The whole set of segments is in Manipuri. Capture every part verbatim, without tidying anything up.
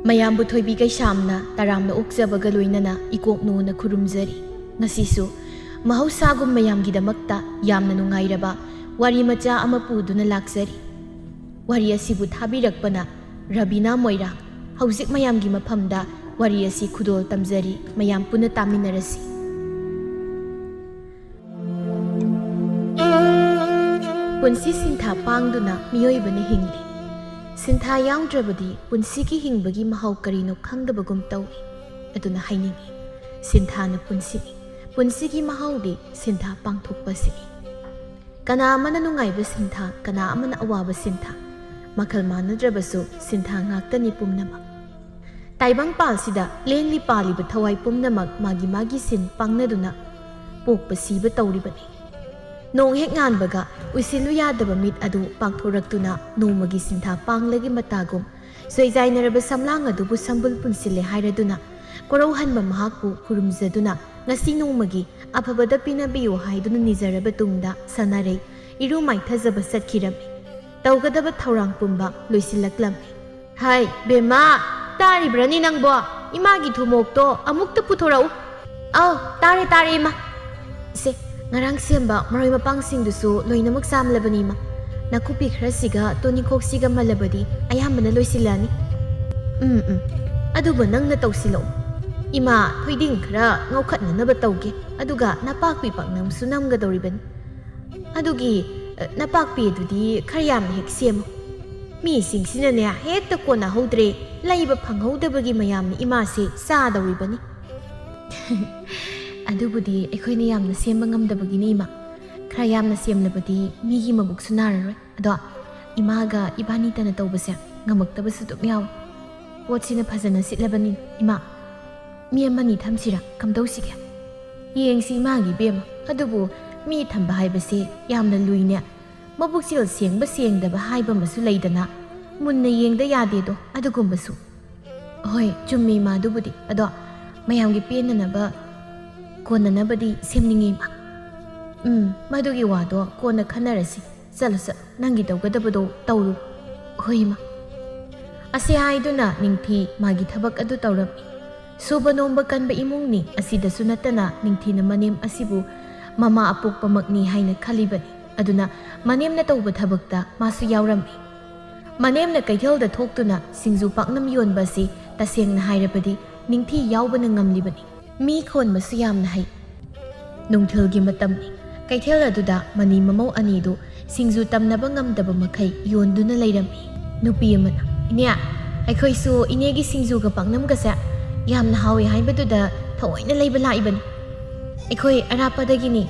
ꯃꯌꯥꯝꯕꯨ ꯊꯣꯏꯕꯤ ꯀꯩꯁꯥꯝꯅ ꯇꯔꯥꯝꯅ ꯑꯣꯛꯆꯕꯒ ꯂꯣꯏꯅꯅ ꯏꯀꯣꯛꯅꯣꯅ ꯈꯨꯔꯨꯝꯖꯔꯤ꯫ ꯉꯁꯤꯁꯨ ꯃꯍꯧꯁꯥꯒꯨꯝ ꯃꯌꯥꯝꯒꯤꯗꯃꯛꯇ ꯌꯥꯝꯅ ꯅꯨꯡꯉꯥꯏꯔꯕ ꯋꯥꯔꯤ ꯃꯆꯥ ꯑꯃ ꯄꯨꯗꯨꯅ ꯂꯥꯛꯆꯔꯤ꯫ ꯋꯥꯔꯤ ꯑꯁꯤꯕꯨ ꯊꯥꯕꯤꯔꯛꯄꯅ ꯔꯕꯤꯅꯥ ꯃꯣꯏꯔꯥꯡ꯫ ꯍꯧꯖꯤꯛ ꯃꯌꯥꯝꯒꯤ ꯃꯐꯝꯗ ꯋꯥꯔꯤ ꯑꯁꯤ ꯈꯨꯗꯣꯜ ꯇꯝꯖꯔꯤ, ꯃꯌꯥꯝ ꯄꯨꯟꯅ ꯇꯥꯃꯤꯟꯅꯔꯁꯤ꯫ ꯄꯨꯟꯁꯤ ꯁꯤꯟꯊꯥ ꯄꯥꯡꯗꯨꯅ ꯃꯤꯑꯣꯏꯕꯅ ꯍꯤꯡꯂꯤ꯫ ꯁꯤꯟꯊꯥ ꯌꯥꯎꯗ꯭ꯔꯕꯗꯤ ꯄꯨꯟꯁꯤꯒꯤ ꯍꯤꯡꯕꯒꯤ ꯃꯍꯥꯎ ꯀꯔꯤꯅꯣ ꯈꯪꯗꯕꯒꯨꯝ ꯇꯧꯏ꯫ ꯑꯗꯨꯅ ꯍꯥꯏꯅꯤꯡꯏ, ꯁꯤꯟꯊꯥꯅ ꯄꯨꯟꯁꯤꯅꯤ꯫ ꯄꯨꯟꯁꯤꯒꯤ ꯃꯍꯥꯎꯗꯤ ꯁꯤꯟꯊꯥ ꯄꯥꯡꯊꯣꯛꯄꯁꯤꯅꯤ꯫ ꯀꯅꯥ ꯑꯃꯅ ꯅꯨꯡꯉꯥꯏꯕ ꯁꯤꯟꯊꯥ, ꯀꯅꯥ ꯑꯃꯅ ꯑꯋꯥꯕ ꯁꯤꯟꯊꯥ꯫ ꯃꯈꯜ ꯃꯥꯟꯅꯗ꯭ꯔꯕꯁꯨ ꯁꯤꯟꯊꯥ ꯉꯥꯛꯇꯅꯤ ꯄꯨꯝꯅꯃꯛ꯫ ꯇꯥꯏꯕꯪꯄꯥꯜꯁꯤꯗ ꯂꯦꯡꯂꯤ ꯄꯥꯜꯂꯤꯕ ꯊꯋꯥꯏ ꯄꯨꯝꯅꯃꯛ ꯃꯥꯒꯤ ꯃꯥꯒꯤ ꯁꯤꯟ ꯄꯥꯡꯅꯗꯨꯅ ꯄꯣꯛꯄ ꯁꯤꯕ ꯇꯧꯔꯤꯕꯅꯤ꯫ ꯅꯣꯡ ꯍꯦꯛ ꯉꯥꯟꯕꯒ ꯎꯏꯁꯤꯜꯂꯨ ꯌꯥꯗꯕ ꯃꯤꯠ ꯑꯗꯨ ꯄꯥꯡꯊꯣꯔꯛꯇꯨꯅ ꯅꯣꯡꯃꯒꯤ ꯁꯤꯟꯊꯥ ꯄꯥꯡꯂꯒꯤ ꯃꯇꯥꯒꯨꯝ ꯁꯣꯏꯖꯥꯏꯅꯔꯕ ꯁꯝꯂꯥꯡ ꯑꯗꯨꯕꯨ ꯁꯝꯕꯨꯜ ꯄꯨꯟꯁꯤꯜꯂꯦ ꯍꯥꯏꯔꯗꯨꯅ ꯀꯣꯔꯧꯍꯟꯕ ꯃꯍꯥꯛꯄꯨ ꯈꯨꯔꯨꯝꯖꯗꯨꯅ ꯉꯁꯤ ꯅꯣꯡꯃꯒꯤ ꯑꯐꯕꯗ ꯄꯤꯅꯕꯤꯌꯨ ꯍꯥꯏꯗꯨꯅ ꯅꯤꯖꯔꯕ ꯇꯨꯡꯗ ꯁꯥꯟꯅꯔꯩ ꯏꯔꯨ ꯃꯥꯏꯊꯖꯕ ꯆꯠꯈꯤꯔꯝꯃꯤ꯫ ꯇꯧꯒꯗꯕ ꯊꯧꯔꯥꯡ ꯄꯨꯝꯕ ꯂꯣꯏꯁꯤꯜꯂꯛꯂꯝꯃꯤ꯫ ꯍꯥꯏ, ꯕꯦꯝꯃ, ꯇꯥꯔꯤꯕ꯭ꯔꯅꯤ ꯅꯪꯕꯣ? ꯏꯃꯥꯒꯤ ꯊꯨꯃꯣꯛꯇꯣ ꯑꯃꯨꯛꯇ ꯄꯨꯊꯣꯔꯛꯎ꯫ ꯑꯧ, ꯇꯥꯔꯦ, ꯇꯥꯔꯦ, ꯏꯃꯥ꯫ ꯁꯦ, ꯉꯔꯥꯡ ꯁꯦꯝꯕ ꯃꯔꯣꯏ ꯃꯄꯥꯡꯁꯤꯡꯗꯨꯁꯨ ꯂꯣꯏꯅꯃꯛ ꯆꯥꯝꯂꯕꯅꯤ, ꯏꯃꯥ꯫ ꯅꯥꯀꯨꯞꯄꯤ ꯈꯔꯁꯤꯒ ꯇꯣꯅꯤꯡꯈꯣꯛꯁꯤꯒ ꯃꯜꯂꯕꯗꯤ ꯑꯌꯥꯝꯕꯅ ꯂꯣꯏꯁꯤꯜꯂꯛꯑꯅꯤ꯫ ꯎꯝ, ꯎꯝ꯫ ꯑꯗꯨꯕꯨ ꯅꯪꯅ ꯇꯧꯁꯤꯜꯂꯛꯎ꯫ ꯏꯃꯥ, ꯊꯣꯏꯗꯤꯡ ꯈꯔ ꯉꯧꯈꯠꯅꯅꯕ ꯇꯧꯒꯦ, ꯑꯗꯨꯒ ꯅꯄꯥꯛꯄꯤ ꯄꯥꯛꯅꯝꯁꯨ ꯅꯝꯒꯗꯧꯔꯤꯕꯅꯤ꯫ ꯑꯗꯨꯒꯤ, ꯑ, ꯅꯄꯥꯛꯄꯤ ꯑꯗꯨꯗꯤ ꯈꯔ ꯌꯥꯝꯅ ꯍꯦꯛ ꯁꯦꯝꯃꯨ꯫ ꯃꯤꯁꯤꯡꯁꯤꯅꯅꯦ, ꯍꯦꯛꯇ ꯀꯣꯟꯅꯍꯧꯗ꯭ꯔꯦ, ꯂꯩꯕ ꯐꯪꯍꯧꯗꯕꯒꯤ ꯃꯌꯥꯝꯅ ꯏꯃꯥꯁꯦ ꯆꯥꯗꯧꯔꯤꯕꯅꯤ꯫ ꯑꯗꯨꯕꯨꯗꯤ ꯑꯩꯈꯣꯏꯅ ꯌꯥꯝꯅ ꯁꯦꯝꯕ ꯉꯝꯗꯕꯒꯤꯅꯤ, ꯏꯃꯥ꯫ ꯈꯔ ꯌꯥꯝꯅ ꯁꯦꯝꯂꯕꯗꯤ ꯃꯤꯒꯤ ꯃꯕꯨꯛꯁꯨ ꯅꯥꯔꯔꯣꯏ꯫ ꯑꯗꯣ ꯏꯃꯥꯒ ꯏꯕꯥꯅꯤꯇꯅ ꯇꯧꯕꯁꯦ ꯉꯝꯃꯛꯇꯕꯁꯨ ꯑꯗꯨꯝ ꯌꯥꯎꯏ꯫ ꯄꯣꯠꯁꯤꯅ ꯐꯖꯅ ꯁꯤꯠꯂꯕꯅꯤ, ꯏꯃꯥ꯫ ꯃꯤ ꯑꯃꯅꯤ ꯊꯝꯁꯤꯔꯥ? ꯀꯝꯗꯧꯁꯤꯒꯦ? ꯌꯦꯡꯁꯤ ꯏꯃꯥꯒꯤ ꯏꯕꯦꯝꯃ꯫ ꯑꯗꯨꯕꯨ ꯃꯤ ꯊꯝꯕ ꯍꯥꯏꯕꯁꯦ ꯌꯥꯝꯅ ꯂꯨꯏꯅꯦ꯫ ꯃꯕꯨꯛꯆꯦꯜ ꯁꯦꯡꯕ ꯁꯦꯡꯗꯕ ꯍꯥꯏꯕ ꯑꯃꯁꯨ ꯂꯩꯗꯅ, ꯃꯨꯟꯅ ꯌꯦꯡꯗ ꯌꯥꯗꯦꯗꯣ, ꯑꯗꯨꯒꯨꯝꯕꯁꯨ꯫ ꯍꯣꯏ, ꯆꯨꯝꯃꯤ ꯏꯃꯥ, ꯑꯗꯨꯕꯨꯗꯤ꯫ ꯑꯗꯣ ꯃꯌꯥꯝꯒꯤ ꯄꯦꯟꯅꯅꯕ ꯀꯣꯟꯅꯅꯕꯗꯤ ꯁꯦꯝꯅꯤꯡꯉꯤ, ꯏꯃꯥ꯫ ꯎꯝ, ꯃꯗꯨꯒꯤ ꯋꯥꯗꯣ ꯀꯣꯟꯅ ꯈꯟꯅꯔꯁꯤ꯫ ꯆꯠꯂꯣ, ꯆꯠꯂꯣ, ꯅꯪꯒꯤ ꯇꯧꯒꯗꯕꯗꯣ ꯇꯧꯔꯨ꯫ ꯍꯣꯏ, ꯏꯃꯥ꯫ ꯑꯁꯤ ꯍꯥꯏꯗꯨꯅ ꯅꯤꯡꯊꯤ ꯃꯥꯒꯤ ꯊꯕꯛ ꯑꯗꯨ ꯇꯧꯔꯝꯃꯤ꯫ ꯁꯨꯕ ꯅꯣꯝꯕ ꯀꯟꯕ ꯏꯃꯨꯡꯅꯤ꯫ ꯑꯁꯤꯗꯁꯨ ꯅꯠꯇꯅ ꯅꯤꯡꯊꯤꯅ ꯃꯅꯦꯝ ꯑꯁꯤꯕꯨ ꯃꯃꯥ ꯑꯄꯣꯛꯄꯃꯛꯅꯤ ꯍꯥꯏꯅ ꯈꯜꯂꯤꯕꯅꯤ꯫ ꯑꯗꯨꯅ ꯃꯅꯦꯝꯅ ꯇꯧꯕ ꯊꯕꯛꯇ ꯃꯥꯁꯨ ꯌꯥꯎꯔꯝꯃꯤ꯫ ꯃꯅꯦꯝꯅ ꯀꯩꯊꯦꯜꯗ ꯊꯣꯛꯇꯨꯅ ꯁꯤꯡꯖꯨ ꯄꯥꯛꯅꯝ ꯌꯣꯟꯕ ꯑꯁꯤ ꯇꯁꯦꯡꯅ ꯍꯥꯏꯔꯕꯗꯤ ꯅꯤꯡꯊꯤ ꯌꯥꯎꯕꯅ ꯉꯝꯂꯤꯕꯅꯤ꯫ ꯃꯤ ꯈꯣꯟꯕꯁꯨ ꯌꯥꯝꯅ ꯍꯩ꯫ ꯅꯨꯡꯊꯤꯜꯒꯤ ꯃꯇꯝꯅꯤ꯫ ꯀꯩꯊꯦꯜ ꯑꯗꯨꯗ ꯃꯅꯤ ꯃꯃꯧ ꯑꯅꯤꯗꯨ ꯁꯤꯡꯖꯨ ꯇꯝꯅꯕ ꯉꯝꯗꯕ ꯃꯈꯩ ꯌꯣꯟꯗꯨꯅ ꯂꯩꯔꯝꯃꯤ꯫ ꯅꯨꯄꯤ ꯑꯃꯅ, "ꯏꯅꯦ, ꯑꯩꯈꯣꯏꯁꯨ ꯏꯅꯦꯒꯤ ꯁꯤꯡꯖꯨꯒ ꯄꯥꯛꯅꯝꯒꯁꯦ ꯌꯥꯝꯅ ꯍꯥꯎꯏ ꯍꯥꯏꯕꯗꯨꯗ ꯊꯑꯣꯏꯅ ꯂꯩꯕ ꯂꯥꯛꯏꯕꯅꯤ꯫ ꯑꯩꯈꯣꯏ ꯑꯔꯥꯞꯄꯗꯒꯤꯅꯤ꯫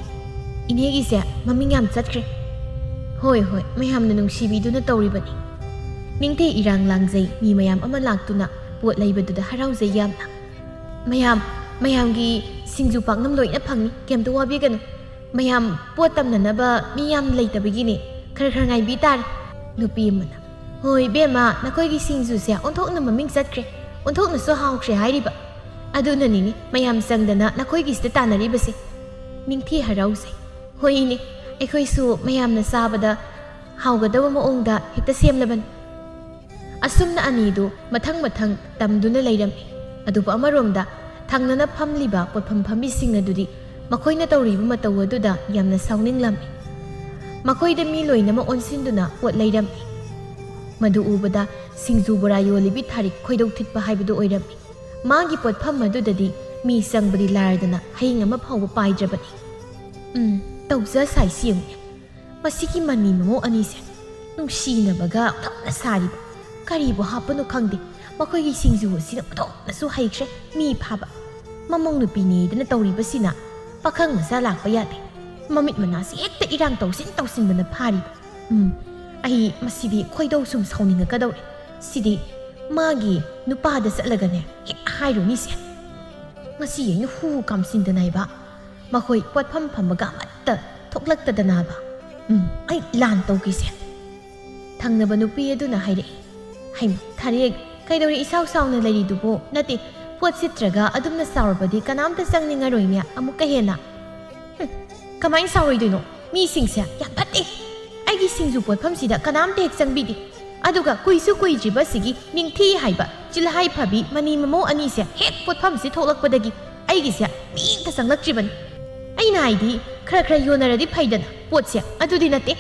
ꯏꯅꯦꯒꯤꯁꯦ ꯃꯃꯤꯡ ꯌꯥꯝ ꯆꯠꯈ꯭ꯔꯦ꯫" "ꯍꯣꯏ, ꯍꯣꯏ, ꯃꯌꯥꯝꯅ ꯅꯨꯡꯁꯤꯕꯤꯗꯨꯅ ꯇꯧꯔꯤꯕꯅꯤ꯫" ꯅꯤꯡꯊꯤ ꯏꯔꯥꯡ ꯂꯥꯡꯖꯩ, ꯃꯤ ꯃꯌꯥꯝ ꯑꯃ ꯂꯥꯛꯇꯨꯅ ꯄꯣꯠ ꯂꯩꯕꯗꯨꯗ ꯍꯔꯥꯎꯖꯩ ꯌꯥꯝꯅ꯫ "ꯃꯌꯥꯝ, ꯃꯌꯥꯝꯒꯤ ꯁꯤꯡꯖꯨ ꯄꯥꯛꯅꯝ ꯂꯣꯏꯅ ꯐꯪꯅꯤ, ꯀꯩꯝꯇ ꯋꯥꯕꯤꯒꯅꯨ꯫ ꯃꯌꯥꯝ ꯄꯣꯠ ꯇꯝꯅꯅꯕ ꯃꯤ ꯌꯥꯝ ꯂꯩꯇꯕꯒꯤꯅꯤ, ꯈꯔ ꯈꯔ ꯉꯥꯏꯕꯤ ꯇꯥꯔꯦ꯫" ꯅꯨꯄꯤ ꯑꯃꯅ, "ꯍꯣꯏ ꯏꯕꯦꯝꯃ, ꯅꯈꯣꯏꯒꯤ ꯁꯤꯡꯖꯨꯁꯦ ꯑꯣꯟꯊꯣꯛꯅ ꯃꯃꯤꯡ ꯆꯠꯈ꯭ꯔꯦ, ꯑꯣꯟꯊꯣꯛꯅꯁꯨ ꯍꯥꯎꯈ꯭ꯔꯦ ꯍꯥꯏꯔꯤꯕ꯫ ꯑꯗꯨꯅꯅꯤꯅꯦ ꯃꯌꯥꯝ ꯆꯪꯗꯅ ꯅꯈꯣꯏꯒꯤꯁꯤꯗ ꯇꯥꯟꯅꯔꯤꯕꯁꯦ꯫" ꯅꯤꯡꯊꯤ ꯍꯔꯥꯎꯖꯩ꯫ "ꯍꯣꯏ ꯏꯅꯦ, ꯑꯩꯈꯣꯏꯁꯨ ꯃꯌꯥꯝꯅ ꯆꯥꯕꯗ ꯍꯥꯎꯒꯗꯕ ꯃꯑꯣꯡꯗ ꯍꯦꯛꯇ ꯁꯦꯝꯂꯕꯅꯤ꯫" ꯑꯁꯨꯝꯅ ꯑꯅꯤꯗꯨ ꯃꯊꯪ ꯃꯊꯪ ꯇꯝꯗꯨꯅ ꯂꯩꯔꯝꯃꯤ꯫ ꯑꯗꯨꯕꯨ ꯑꯃꯔꯣꯝꯗ ꯊꯪꯅꯅ ꯐꯝꯂꯤꯕ ꯄꯣꯠꯐꯝ ꯐꯝꯕꯤꯁꯤꯡ ꯑꯗꯨꯗꯤ ꯃꯈꯣꯏꯅ ꯇꯧꯔꯤꯕ ꯃꯇꯧ ꯑꯗꯨꯗ ꯌꯥꯝꯅ ꯁꯥꯎꯅꯤꯡꯂꯝꯃꯤ꯫ ꯃꯈꯣꯏꯗ ꯃꯤ ꯂꯣꯏꯅꯃꯛ ꯑꯣꯟꯁꯤꯟꯗꯨꯅ ꯄꯣꯠ ꯂꯩꯔꯝꯃꯤ꯫ ꯃꯗꯨ ꯎꯕꯗ ꯁꯤꯡꯖꯨ ꯕꯣꯔꯥ ꯌꯣꯜꯂꯤꯕꯤ ꯊꯥꯔꯤꯛ ꯈꯣꯏꯗꯧ ꯊꯤꯠꯄ ꯍꯥꯏꯕꯗꯨ ꯑꯣꯏꯔꯝꯃꯤ꯫ ꯃꯥꯒꯤ ꯄꯣꯠꯐꯝ ꯑꯗꯨꯗꯗꯤ ꯃꯤ ꯆꯪꯕꯗꯤ ꯂꯥꯏꯔꯗꯅ ꯍꯌꯤꯡ ꯑꯃ ꯐꯥꯎꯕ ꯄꯥꯏꯗ꯭ꯔꯕꯅꯤ꯫ ꯎꯝ, ꯇꯧꯖ ꯁꯥꯏꯁꯤ ꯌꯦꯡꯉꯨꯅꯦ꯫ ꯃꯁꯤꯒꯤ ꯃꯅꯤ ꯃꯃꯧ ꯑꯅꯤꯁꯦ ꯅꯨꯡꯁꯤꯅꯕꯒ ꯑꯣꯟꯊꯣꯛꯅ ꯁꯥꯔꯤꯕ꯫ ꯀꯔꯤꯕꯨ ꯍꯥꯞꯄꯅꯣ ꯈꯪꯗꯦ꯫ ꯃꯈꯣꯏꯒꯤ ꯁꯤꯡꯖꯨ ꯑꯁꯤꯅ ꯑꯣꯟꯊꯣꯛꯅꯁꯨ ꯍꯩꯈ꯭ꯔꯦ꯫ ꯃꯤ ꯐꯥꯕ꯫ ꯃꯃꯧ ꯅꯨꯄꯤꯅꯦꯗꯅ ꯇꯧꯔꯤꯕꯁꯤꯅ ꯄꯥꯈꯪ ꯃꯆꯥ ꯂꯥꯛꯄ ꯌꯥꯗꯦ꯫ ꯃꯃꯤꯠ ꯃꯅꯥꯁꯤ ꯍꯦꯛꯇ ꯏꯔꯥꯡ ꯇꯧꯁꯤꯟ ꯇꯧꯁꯤꯟꯗꯅ ꯐꯥꯔꯤꯕ꯫ ꯎꯝ, ꯑꯩ ꯃꯁꯤꯗꯤ ꯈꯣꯏꯗꯧ ꯁꯨꯝ ꯁꯥꯎꯅꯤꯡꯉꯛꯀꯗꯧꯔꯦ꯫ ꯁꯤꯗꯤ ꯃꯥꯒꯤ ꯅꯨꯄꯥꯗ ꯆꯠꯂꯒꯅꯦ ꯍꯦꯛ ꯍꯥꯏꯔꯨꯅꯤꯁꯦ꯫ ꯉꯁꯤ ꯑꯩꯅ ꯍꯨ ꯀꯥꯝꯁꯤꯟꯗꯅ ꯍꯥꯏꯕ꯫ ꯃꯈꯣꯏ ꯄꯣꯠꯐꯝ ꯐꯝꯕꯒ ꯑꯃꯠꯇ ꯊꯣꯛꯂꯛꯇꯗꯅꯕ꯫ ꯎꯝ, ꯑꯩ ꯂꯥꯟ ꯇꯧꯈꯤꯁꯦ꯫ ꯊꯪꯅꯕ ꯅꯨꯄꯤ ꯑꯗꯨꯅ ꯍꯥꯏꯔꯛꯏ, "ꯍꯩꯃ, ꯊꯥꯔꯦꯛ, ꯀꯩꯗꯧꯔꯦ ꯏꯁꯥꯎ ꯁꯥꯎꯅ ꯂꯩꯔꯤꯗꯨꯕꯣ? ꯅꯠꯇꯦ, ꯄꯣꯠ ꯁꯤꯠꯇ꯭ꯔꯒ ꯑꯗꯨꯝꯅ ꯁꯥꯎꯔꯕꯗꯤ ꯀꯅꯥꯝꯇ ꯆꯪꯅꯤꯡꯉꯔꯣꯏꯅꯦ ꯑꯃꯨꯛꯀ ꯍꯦꯟꯅ꯫ "ꯍꯨꯝ, ꯀꯃꯥꯏꯅ ꯁꯥꯎꯔꯣꯏꯗꯣꯏꯅꯣ? ꯃꯤꯁꯤꯡꯁꯦ ꯌꯥꯝ ꯐꯠꯇꯦ꯫ ꯑꯩꯒꯤ ꯁꯤꯡꯖꯨ ꯄꯣꯠꯐꯝꯁꯤꯗ ꯀꯅꯥꯝꯇ ꯍꯦꯛ ꯆꯪꯕꯤꯗꯦ꯫ ꯑꯗꯨꯒ ꯀꯨꯏꯁꯨ ꯀꯨꯏꯗ꯭ꯔꯤꯕ ꯑꯁꯤꯒꯤ ꯅꯤꯡꯊꯤ ꯍꯥꯏꯕ ꯆꯤꯜꯍꯥꯏ ꯐꯕꯤ ꯃꯅꯤ ꯃꯃꯧ ꯑꯅꯤꯁꯦ ꯍꯦꯛ ꯄꯣꯠꯐꯝꯁꯤ ꯊꯣꯛꯂꯛꯄꯗꯒꯤ ꯑꯩꯒꯤꯁꯦ ꯃꯤ ꯑꯝꯇ ꯆꯪꯂꯛꯇ꯭ꯔꯤꯕꯅꯤ꯫ ꯑꯩꯅ ꯍꯥꯏꯗꯤ ꯈꯔ ꯈꯔ ꯌꯣꯟꯅꯔꯗꯤ ꯐꯩꯗꯅ ꯄꯣꯠꯁꯦ, ꯑꯗꯨꯗꯤ ꯅꯠꯇꯦ꯫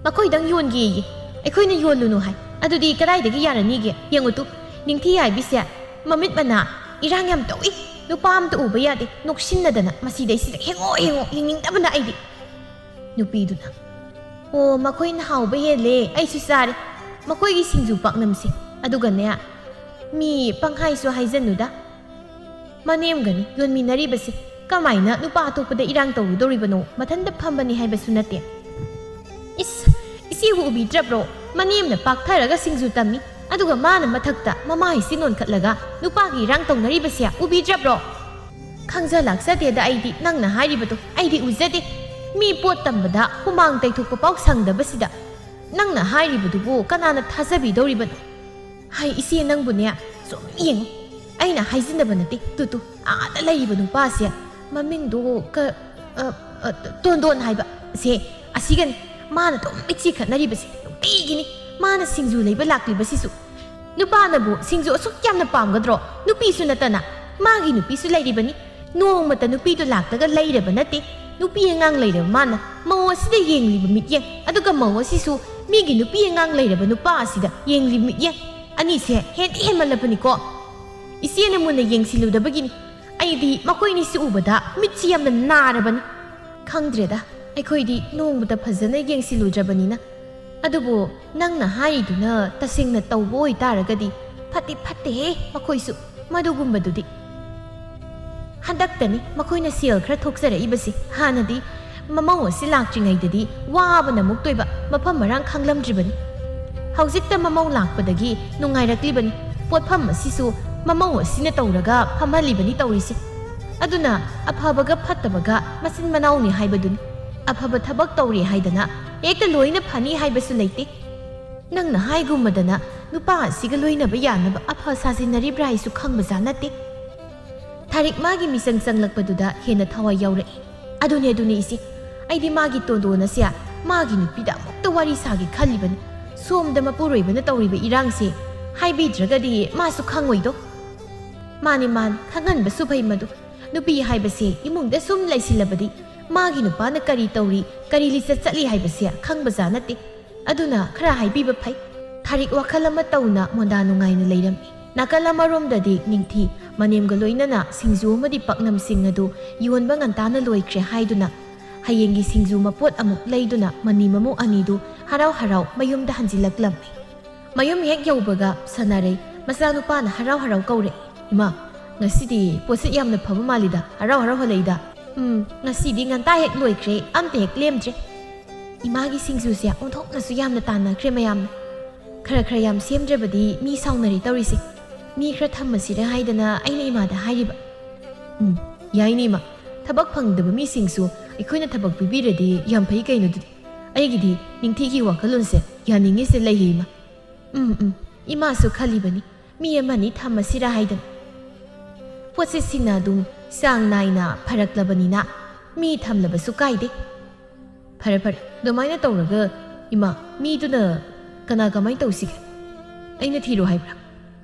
ꯃꯈꯣꯏꯗꯪ ꯌꯣꯟꯒꯦꯌꯦ꯫ ꯑꯩꯈꯣꯏꯅ ꯌꯣꯜꯂꯨꯅꯨ ꯍꯥꯏ꯫ ꯑꯗꯨꯗꯤ ꯀꯗꯥꯏꯗꯒꯤ ꯌꯥꯔꯅꯤꯒꯦ? ꯌꯦꯡꯉꯨ ꯇꯨ, ꯅꯤꯡꯊꯤ ꯍꯥꯏꯕꯤꯁꯦ ꯃꯃꯤꯠ ꯃꯅꯥ ꯏꯔꯥꯡ ꯌꯥꯝ ꯇꯧꯏ꯫ ꯅꯨꯄꯥ ꯑꯝꯇ ꯎꯕ ꯌꯥꯗꯦ꯫ ꯅꯣꯛꯁꯤꯟꯅꯗꯅ ꯃꯁꯤꯗꯩꯁꯤꯗ ꯍꯦꯡꯉꯣ ꯍꯦꯡꯉꯣ ꯌꯦꯡꯅꯤꯡꯗꯕꯅ ꯑꯩꯗꯤ꯫ ꯅꯨꯄꯤꯗꯨꯅ, "ꯑꯣ, ꯃꯈꯣꯏꯅ ꯍꯥꯎꯕ ꯍꯦꯜꯂꯦ, ꯑꯩꯁꯨ ꯆꯥꯔꯦ꯫ ꯃꯈꯣꯏꯒꯤ ꯁꯤꯡꯖꯨ ꯄꯥꯛꯅꯝꯁꯦ꯫ ꯑꯗꯨꯒꯅꯦ, ꯃꯤ ꯄꯪꯍꯥꯏꯁꯨ ꯍꯥꯏꯖꯅꯨꯗ꯫ ꯃꯅꯦꯝꯒꯅꯤ ꯌꯣꯟꯃꯤꯟꯅꯔꯤꯕꯁꯦ꯫ ꯀꯃꯥꯏꯅ ꯅꯨꯄꯥ ꯑꯇꯣꯞꯄꯗ ꯏꯔꯥꯡ ꯇꯧꯔꯨꯗꯧꯔꯤꯕꯅꯣ? ꯃꯊꯟꯇ ꯐꯝꯕꯅꯤ ꯍꯥꯏꯕꯁꯨ ꯅꯠꯇꯦ꯫ ꯏꯁ, ꯏꯆꯦꯕꯨ ꯎꯕꯤꯗ꯭ꯔꯕ꯭ꯔꯣ? ꯃꯅꯦꯝꯅ ꯄꯥꯛꯊꯔꯒ ꯁꯤꯡꯖꯨ ꯇꯝꯃꯤ, ꯑꯗꯨꯒ ꯃꯥꯅ ꯃꯊꯛꯇ ꯃꯃꯥꯏꯁꯤ ꯅꯣꯟꯈꯠꯂꯒ ꯅꯨꯄꯥꯒꯤ ꯏꯔꯥꯡ ꯇꯧꯅꯔꯤꯕꯁꯦ ꯎꯕꯤꯗ꯭ꯔꯕ꯭ꯔꯣ?" "ꯈꯪꯖ ꯂꯥꯛꯆꯗꯦꯗ ꯑꯩꯗꯤ ꯅꯪꯅ ꯍꯥꯏꯔꯤꯕꯗꯣ꯫ ꯑꯩꯗꯤ ꯎꯖꯗꯦ꯫ ꯃꯤ ꯄꯣꯠ ꯇꯝꯕꯗ ꯍꯨꯃꯥꯡ ꯇꯩꯊꯣꯛꯄ ꯐꯥꯎ ꯁꯪꯗꯕꯁꯤꯗ ꯅꯪꯅ ꯍꯥꯏꯔꯤꯕꯗꯨꯕꯨ ꯀꯅꯥꯅ ꯊꯥꯖꯕꯤꯗꯧꯔꯤꯕꯅꯣ?" "ꯍꯥꯏ ꯏꯆꯦ, ꯅꯪꯕꯨꯅꯦ ꯁꯨꯝ ꯌꯦꯡꯉꯨ꯫ ꯑꯩꯅ ꯍꯥꯏꯖꯤꯟꯅꯕ ꯅꯠꯇꯦ꯫ ꯇꯨ ꯇꯨ, ꯑꯥꯗ ꯂꯩꯔꯤꯕ ꯅꯨꯄꯥꯁꯦ ꯃꯃꯤꯡꯗꯣ ꯀ-, ꯑ, ꯑ, ꯇꯣꯟꯗꯣꯟ ꯍꯥꯏꯕ ꯁꯦ, ꯑꯁꯤꯒꯅꯤ ꯃꯥꯅ ꯑꯗꯨꯝ ꯏꯆꯤ ꯈꯠꯅꯔꯤꯕꯁꯦ ꯅꯨꯡꯇꯤꯒꯤꯅꯤ꯫ ꯃꯥꯅ ꯁꯤꯡꯖꯨ ꯂꯩꯕ ꯂꯥꯛꯂꯤꯕꯁꯤꯁꯨ꯫ ꯅꯨꯄꯥꯅꯕꯨ ꯁꯤꯡꯖꯨ ꯑꯁꯨꯛ ꯌꯥꯝꯅ ꯄꯥꯝꯒꯗ꯭ꯔꯣ? ꯅꯨꯄꯤꯁꯨ ꯅꯠꯇꯅ꯫ ꯃꯥꯒꯤ ꯅꯨꯄꯤꯁꯨ ꯂꯩꯔꯤꯕꯅꯤ꯫ ꯅꯣꯡꯃꯇ ꯅꯨꯄꯤꯗꯨ ꯂꯥꯛꯇꯒ ꯂꯩꯔꯕ ꯅꯠꯇꯦ꯫ ꯅꯨꯄꯤ ꯑꯉꯥꯡ ꯂꯩꯔꯕ ꯃꯥꯅ ꯃꯧ ꯑꯁꯤꯗ ꯌꯦꯡꯂꯤꯕ ꯃꯤꯠꯌꯦꯡ, ꯑꯗꯨꯒ ꯃꯧ ꯑꯁꯤꯁꯨ ꯃꯤꯒꯤ ꯅꯨꯄꯤ ꯑꯉꯥꯡ ꯂꯩꯔꯕ ꯅꯨꯄꯥ ꯑꯁꯤꯗ ꯌꯦꯡꯂꯤꯕ ꯃꯤꯠꯌꯦꯡ꯫ ꯑꯅꯤꯁꯦ ꯍꯦꯟꯗꯤ ꯍꯦꯟꯃꯜꯂꯕꯅꯤꯀꯣ꯫ ꯏꯆꯦꯅ ꯃꯨꯟꯅ ꯌꯦꯡꯁꯤꯜꯂꯨꯗꯕꯒꯤꯅꯤ꯫ ꯑꯩꯗꯤ ꯃꯈꯣꯏꯅꯤꯁꯤ ꯎꯕꯗ ꯃꯤꯠꯁꯤ ꯌꯥꯝꯅ ꯅꯥꯔꯕꯅꯤ꯫ ꯈꯪꯗ꯭ꯔꯦꯗ, ꯑꯩꯈꯣꯏꯗꯤ ꯅꯣꯡꯃꯇ ꯐꯖꯅ ꯌꯦꯡꯁꯤꯜꯂꯨꯗ꯭ꯔꯕꯅꯤꯅ꯫ ꯑꯗꯨꯕꯨ ꯅꯪꯅ ꯍꯥꯏꯔꯤꯗꯨꯅ ꯇꯁꯦꯡꯅ ꯇꯧꯕ ꯑꯣꯏꯇꯥꯔꯒꯗꯤ ꯐꯠꯇꯤ ꯐꯠꯇꯦꯍꯦ ꯃꯈꯣꯏꯁꯨ ꯃꯗꯨꯒꯨꯝꯕꯗꯨꯗꯤ꯫ ꯍꯟꯗꯛꯇꯅꯤ ꯃꯈꯣꯏꯅ ꯁꯦꯜ ꯈꯔ ꯊꯣꯛꯆꯔꯛꯏꯕꯁꯦ꯫ ꯍꯥꯟꯅꯗꯤ ꯃꯃꯧ ꯑꯁꯤ ꯂꯥꯛꯇ꯭ꯔꯤꯉꯩꯗꯗꯤ ꯋꯥꯕꯅ ꯃꯨꯛꯇꯣꯏꯕ, ꯃꯐꯝ ꯃꯔꯥꯡ ꯈꯪꯂꯝꯗ꯭ꯔꯤꯕꯅꯤ꯫ ꯍꯧꯖꯤꯛꯇ ꯃꯃꯧ ꯂꯥꯛꯄꯗꯒꯤ ꯅꯨꯡꯉꯥꯏꯔꯛꯂꯤꯕꯅꯤ꯫ ꯄꯣꯠꯐꯝ ꯑꯁꯤꯁꯨ ꯃꯃꯧ ꯑꯁꯤꯅ ꯇꯧꯔꯒ ꯐꯝꯍꯜꯂꯤꯕꯅꯤ ꯇꯧꯔꯤꯁꯦ꯫ ꯑꯗꯨꯅ ꯑꯐꯕꯒ ꯐꯠꯇꯕꯒ ꯃꯆꯤꯟ ꯃꯅꯥꯎꯅꯤ ꯍꯥꯏꯕꯗꯨꯅꯤ꯫ ꯑꯐꯕ ꯊꯕꯛ ꯇꯧꯔꯦ ꯍꯥꯏꯗꯅ ꯍꯦꯛꯇ ꯂꯣꯏꯅ ꯐꯅꯤ ꯍꯥꯏꯕꯁꯨ ꯂꯩꯇꯦ꯫ ꯅꯪꯅ ꯍꯥꯏꯒꯨꯝꯕꯗꯅ ꯅꯨꯄꯥ ꯑꯁꯤꯒ ꯂꯣꯏꯅꯕ ꯌꯥꯅꯕ ꯑꯐ ꯁꯥꯖꯤꯟꯅꯔꯤꯕ꯭ꯔꯥ ꯍꯥꯏꯁꯨ ꯈꯪꯕꯖꯥꯠ ꯅꯠꯇꯦ꯫ ꯊꯥꯔꯤꯛ ꯃꯥꯒꯤ ꯃꯤꯆꯪ ꯆꯪꯂꯛꯄꯗꯨꯗ ꯍꯦꯟꯅ ꯊꯋꯥꯏ ꯌꯥꯎꯔꯛꯏ꯫ "ꯑꯗꯨꯅꯦ, ꯑꯗꯨꯅꯦ ꯏꯆꯦ, ꯑꯩꯗꯤ ꯃꯥꯒꯤ ꯇꯣꯟꯗꯣꯟ ꯑꯁꯦ ꯃꯥꯒꯤ ꯅꯨꯄꯤꯗ ꯑꯃꯨꯛꯇ ꯋꯥꯔꯤ ꯁꯥꯒꯦ ꯈꯜꯂꯤꯕꯅꯤ꯫ ꯁꯣꯝꯗ ꯃꯄꯨꯔꯣꯏꯕꯅ ꯇꯧꯔꯤꯕ ꯏꯔꯥꯡꯁꯦ ꯍꯥꯏꯕꯤꯗ꯭ꯔꯒꯗꯤ ꯃꯥꯁꯨ ꯈꯪꯉꯣꯏꯗꯣ꯫" "ꯃꯥꯅꯤ, ꯃꯥꯅꯤ, ꯈꯪꯍꯟꯕꯁꯨ ꯐꯩ ꯃꯗꯨ꯫ ꯅꯨꯄꯤ ꯍꯥꯏꯕꯁꯦ ꯏꯃꯨꯡꯗ ꯁꯨꯝ ꯂꯩꯁꯤꯜꯂꯕꯗꯤ ꯃꯥꯒꯤ ꯅꯨꯄꯥꯅ ꯀꯔꯤ ꯇꯧꯔꯤ, ꯀꯔꯤ ꯂꯤꯆꯠ ꯆꯠꯂꯤ ꯍꯥꯏꯕꯁꯦ ꯈꯪꯕꯖꯥꯠ ꯅꯠꯇꯦ꯫ ꯑꯗꯨꯅ ꯈꯔ ꯍꯥꯏꯕꯤꯕ ꯐꯩ꯫" ꯊꯥꯔꯤꯛ ꯋꯥꯈꯜ ꯑꯃ ꯇꯧꯅ ꯃꯣꯟꯗꯥ ꯅꯨꯡꯉꯥꯏꯅ ꯂꯩꯔꯝꯃꯤ꯫ ꯅꯥꯀꯜ ꯑꯃꯔꯣꯝꯗꯗꯤ ꯅꯤꯡꯊꯤ ꯃꯅꯦꯝꯒ ꯂꯣꯏꯅꯅ ꯁꯤꯡꯖꯨ ꯑꯃꯗꯤ ꯄꯥꯛꯅꯝꯁꯤꯡ ꯑꯗꯨ ꯌꯣꯟꯕ ꯉꯟꯇꯥꯅ ꯂꯣꯏꯈ꯭ꯔꯦ ꯍꯥꯏꯗꯨꯅ ꯍꯌꯦꯡꯒꯤ ꯁꯤꯡꯖꯨ ꯃꯄꯣꯠ ꯑꯃꯨꯛ ꯂꯩꯗꯨꯅ ꯃꯅꯤ ꯃꯃꯧ ꯑꯅꯤꯗꯨ ꯍꯔꯥꯎ ꯍꯔꯥꯎ ꯃꯌꯨꯝꯗ ꯍꯟꯖꯤꯜꯂꯛꯂꯝꯃꯤ꯫ ꯃꯌꯨꯝ ꯍꯦꯛ ꯌꯧꯕꯒ ꯁꯅꯥꯔꯩ ꯃꯆꯥꯅꯨꯄꯥꯅ ꯍꯔꯥꯎ ꯍꯔꯥꯎ ꯀꯧꯔꯛꯏ꯫ "ꯏꯃꯥ, ꯉꯁꯤꯗꯤ ꯄꯣꯠꯁꯤꯠ ꯌꯥꯝꯅ ꯐꯕ ꯃꯥꯜꯂꯤꯗ, ꯍꯔꯥꯎ ꯍꯔꯥꯎ ꯍꯜꯂꯛꯏꯗ꯫" "ꯎꯝ, ꯉꯁꯤꯗꯤ ꯉꯟꯇꯥ ꯍꯦꯛ ꯂꯣꯏꯈ꯭ꯔꯦ, ꯑꯝꯇ ꯍꯦꯛ ꯂꯦꯝꯗ꯭ꯔꯦ꯫ ꯏꯃꯥꯒꯤ ꯁꯤꯡꯖꯨꯁꯦ ꯑꯣꯟꯊꯣꯛꯅꯁꯨ ꯌꯥꯝꯅ ꯇꯥꯟꯅꯈ꯭ꯔꯦ ꯃꯌꯥꯝꯅ꯫ ꯈꯔ ꯈꯔ ꯌꯥꯝ ꯁꯦꯝꯗ꯭ꯔꯕꯗꯤ ꯃꯤ ꯁꯥꯎꯅꯔꯦ ꯇꯧꯔꯤꯁꯦ꯫ ꯃꯤ ꯈꯔ ꯊꯝꯃꯁꯤꯔ ꯍꯥꯏꯗꯅ ꯑꯩꯅ ꯏꯃꯥꯗ ꯍꯥꯏꯔꯤꯕ꯫" "ꯎꯝ, ꯌꯥꯏꯅꯦ ꯏꯃꯥ꯫ ꯊꯕꯛ ꯐꯪꯗꯕ ꯃꯤꯁꯤꯡꯁꯨ ꯑꯩꯈꯣꯏꯅ ꯊꯕꯛ ꯄꯤꯕꯤꯔꯗꯤ ꯌꯥꯝ ꯐꯩ ꯀꯩꯅꯣ ꯑꯗꯨꯗꯤ꯫ ꯑꯩꯒꯤꯗꯤ ꯅꯤꯡꯊꯤꯒꯤ ꯋꯥꯈꯜꯂꯣꯟꯁꯦ ꯌꯥꯅꯤꯡꯉꯤꯁꯦ ꯂꯩꯌꯦ ꯏꯃꯥ꯫" "ꯎꯝ, ꯎꯝ, ꯏꯃꯥꯁꯨ ꯈꯜꯂꯤꯕꯅꯤ, ꯃꯤ ꯑꯃꯅꯤ ꯊꯝꯃꯁꯤꯔ ꯍꯥꯏꯗꯅ꯫ ꯄꯣꯠꯁꯤꯠꯁꯤꯡꯅ ꯑꯗꯨꯝ ꯆꯥꯡ ꯅꯥꯏꯅ ꯐꯔꯛꯂꯕꯅꯤꯅ ꯃꯤ ꯊꯝꯂꯕꯁꯨ ꯀꯥꯏꯗꯦ꯫" "ꯐꯔꯦ, ꯐꯔꯦ, ꯑꯗꯨꯃꯥꯏꯅ ꯇꯧꯔꯒ ꯏꯃꯥ, ꯃꯤꯗꯨꯅ ꯀꯅꯥ ꯀꯃꯥꯏꯅ ꯇꯧꯁꯤꯒꯦ? ꯑꯩꯅ ꯊꯤꯔꯣ ꯍꯥꯏꯕ꯭ꯔꯥ?"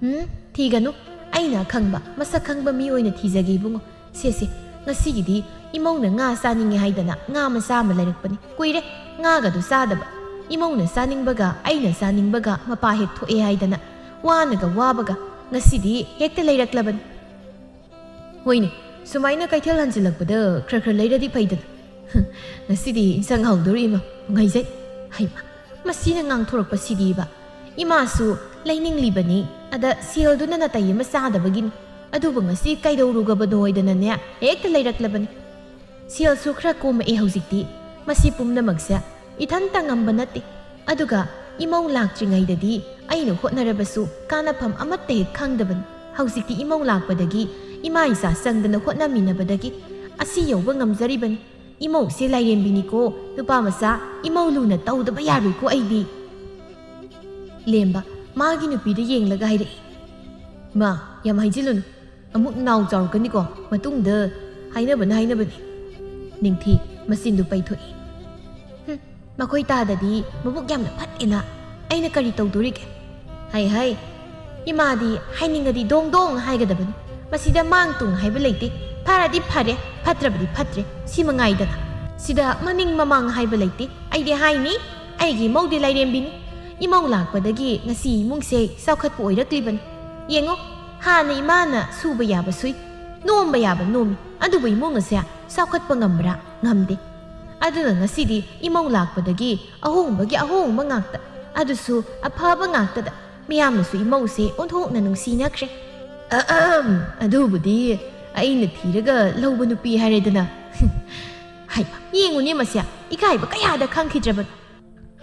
"ꯎꯝ, ꯊꯤꯒꯅꯨ꯫ ꯑꯩꯅ ꯑꯈꯪꯕ, ꯃꯁꯛ ꯈꯪꯕ ꯃꯤ ꯑꯣꯏꯅ ꯊꯤꯖꯒꯦ ꯏꯕꯨꯡꯉꯣ꯫ ꯁꯦ, ꯁꯦ, ꯉꯁꯤꯒꯤꯗꯤ ꯏꯃꯧꯅ ꯉꯥ ꯆꯥꯅꯤꯡꯉꯦ ꯍꯥꯏꯗꯅ ꯉꯥ ꯃꯆꯥ ꯑꯃ ꯂꯩꯔꯛꯄꯅꯤ꯫ ꯀꯨꯏꯔꯦ ꯉꯥꯒꯗꯨ ꯆꯥꯗꯕ꯫ ꯏꯃꯧꯅ ꯆꯥꯅꯤꯡꯕꯒ ꯑꯩꯅ ꯆꯥꯅꯤꯡꯕꯒ ꯃꯄꯥ ꯍꯦꯛ ꯊꯣꯛꯑꯦ ꯍꯥꯏꯗꯅ ꯋꯥꯅꯒ ꯋꯥꯕꯒ ꯉꯁꯤꯗꯤ ꯍꯦꯛꯇ ꯂꯩꯔꯛꯂꯕꯅꯤ꯫" "ꯍꯣꯏꯅꯦ, ꯁꯨꯃꯥꯏꯅ ꯀꯩꯊꯦꯜ ꯍꯟꯖꯤꯜꯂꯛꯄꯗ ꯈꯔ ꯈꯔ ꯂꯩꯔꯗꯤ ꯐꯩꯗꯅ꯫ ꯉꯁꯤꯗꯤ ꯏꯟꯁꯥꯡ ꯍꯥꯎꯗꯣꯔꯤ ꯏꯃꯥ, ꯅꯨꯡꯉꯥꯏꯖꯩ꯫" ꯍꯩꯃꯥ, ꯃꯁꯤꯅ ꯉꯥꯡꯊꯣꯔꯛꯄꯁꯤꯗꯤꯕ꯫ "ꯏꯃꯥꯁꯨ ꯂꯩꯅꯤꯡꯂꯤꯕꯅꯤ, ꯑꯗ ꯁꯦꯜꯗꯨꯅ ꯅꯥꯇꯩ ꯑꯃ ꯆꯥꯗꯕꯒꯤꯅꯤ꯫ ꯑꯗꯨꯕꯨ ꯉꯁꯤ ꯀꯩꯗꯧꯔꯨꯒꯕꯅꯣ ꯍꯥꯏꯗꯅꯅꯦ ꯍꯦꯛꯇ ꯂꯩꯔꯛꯂꯕꯅꯤ꯫ ꯁꯦꯜꯁꯨ ꯈꯔ ꯀꯣꯝꯃꯛꯑꯦ ꯍꯧꯖꯤꯛꯇꯤ꯫ ꯃꯁꯤ ꯄꯨꯝꯅꯃꯛꯁꯦ ꯏꯊꯟꯇ ꯉꯝꯕ ꯅꯠꯇꯦ꯫ ꯑꯗꯨꯒ ꯏꯃꯧ ꯂꯥꯛꯇ꯭ꯔꯤꯉꯩꯗꯗꯤ ꯑꯩꯅ ꯍꯣꯠꯅꯔꯕꯁꯨ ꯀꯥꯟꯅꯐꯝ ꯑꯃꯠꯇ ꯍꯦꯛ ꯈꯪꯗꯕꯅꯤ꯫ ꯍꯧꯖꯤꯛꯇꯤ ꯏꯃꯧ ꯂꯥꯛꯄꯗꯒꯤ ꯏꯃꯥ ꯏꯆꯥ ꯆꯪꯗꯅ ꯍꯣꯠꯅꯃꯤꯟꯅꯕꯗꯒꯤ ꯑꯁꯤ ꯌꯧꯕ ꯉꯝꯖꯔꯤꯕꯅꯤ꯫ ꯏꯃꯧꯁꯦ ꯂꯥꯏꯔꯦꯝꯕꯤꯅꯤꯀꯣ, ꯅꯨꯄꯥ ꯃꯆꯥ, ꯏꯃꯧ ꯂꯨꯅ ꯇꯧꯗꯕ ꯌꯥꯔꯣꯏꯀꯣ ꯑꯩꯗꯤ꯫" ꯂꯦꯝꯕ, ꯃꯥꯒꯤ ꯅꯨꯄꯤꯗ ꯌꯦꯡꯂꯒ ꯍꯥꯏꯔꯛꯏ, "ꯏꯃꯥ, ꯌꯥꯝ ꯍꯥꯏꯖꯤꯜꯂꯨꯅꯨ, ꯑꯃꯨꯛ ꯅꯥꯎ ꯆꯥꯎꯔꯛꯀꯅꯤꯀꯣ, ꯃꯇꯨꯡꯗ ꯍꯥꯏꯅꯕꯅ ꯍꯥꯏꯅꯕꯅꯤ"꯫ ꯅꯤꯡꯊꯤ ꯃꯆꯤꯟꯗꯨ ꯄꯩꯊꯣꯛꯏ꯫ "ꯍꯨꯝ, ꯃꯈꯣꯏ ꯇꯥꯗꯗꯤ ꯃꯕꯨꯛ ꯌꯥꯝꯅ ꯐꯠꯇꯦꯅ꯫ ꯑꯩꯅ ꯀꯔꯤ ꯇꯧꯗꯣꯔꯤꯒꯦ? ꯍꯥꯏ ꯍꯥꯏ, ꯏꯃꯥꯗꯤ ꯍꯥꯏꯅꯤꯡꯉꯗꯤ ꯗꯣꯡ ꯗꯣꯡ ꯍꯥꯏꯒꯗꯕꯅꯤ꯫ ꯃꯁꯤꯗ ꯃꯥꯡ ꯇꯨꯡ ꯍꯥꯏꯕ ꯂꯩꯇꯦ꯫ ꯐꯔꯗꯤ ꯐꯔꯦ, ꯐꯠꯇ꯭ꯔꯕꯗꯤ ꯐꯠꯇ꯭ꯔꯦ, ꯁꯤ ꯃꯉꯥꯏꯗꯅ꯫ ꯁꯤꯗ ꯃꯅꯤꯡ ꯃꯃꯥꯡ ꯍꯥꯏꯕ ꯂꯩꯇꯦ꯫ ꯑꯩꯗꯤ ꯍꯥꯏꯅꯤ, ꯑꯩꯒꯤ ꯏꯃꯧꯗꯤ ꯂꯥꯏꯔꯦꯝꯕꯤꯅꯤ꯫ ꯏꯃꯧ ꯂꯥꯛꯄꯗꯒꯤ ꯉꯁꯤ ꯏꯃꯨꯡꯁꯦ ꯆꯥꯎꯈꯠꯄ ꯑꯣꯏꯔꯛꯂꯤꯕꯅꯤ꯫ ꯌꯦꯡꯉꯣ, ꯍꯥꯟꯅ ꯏꯃꯥꯅ ꯁꯨꯕ ꯌꯥꯕ ꯁꯨꯏ, ꯅꯣꯝꯕ ꯌꯥꯕ ꯅꯣꯝꯃꯤ, ꯑꯗꯨꯕꯨ ꯏꯃꯨꯡ ꯑꯁꯦ ꯆꯥꯎꯈꯠꯄ ꯉꯝꯕ꯭ꯔꯥ? ꯉꯝꯗꯦ꯫ ꯑꯗꯨꯅ ꯉꯁꯤꯗꯤ ꯏꯃꯧ ꯂꯥꯛꯄꯗꯒꯤ ꯑꯍꯣꯡꯕꯒꯤ ꯑꯍꯣꯡꯕ ꯉꯥꯛꯇ, ꯑꯗꯨꯁꯨ ꯑꯐꯕ ꯉꯥꯛꯇꯗ꯫ ꯃꯤꯌꯥꯝꯅꯁꯨ ꯏꯃꯧꯁꯦ ꯑꯣꯟꯊꯣꯛꯅ ꯅꯨꯡꯁꯤꯅꯈ꯭ꯔꯦ"꯫ "ꯑꯍꯝ, ꯑꯗꯨꯕꯨꯗꯤ ꯑꯩꯅ ꯊꯤꯔꯒ ꯂꯧꯕ ꯅꯨꯄꯤ ꯍꯥꯏꯔꯦꯗꯅ"꯫ ꯍꯩꯃꯥ, ꯌꯦꯡꯉꯨꯅꯦ ꯃꯁꯦ, ꯏꯀꯥꯏꯕ ꯀꯌꯥꯗ ꯈꯪꯈꯤꯗ꯭ꯔꯕꯅꯣ꯫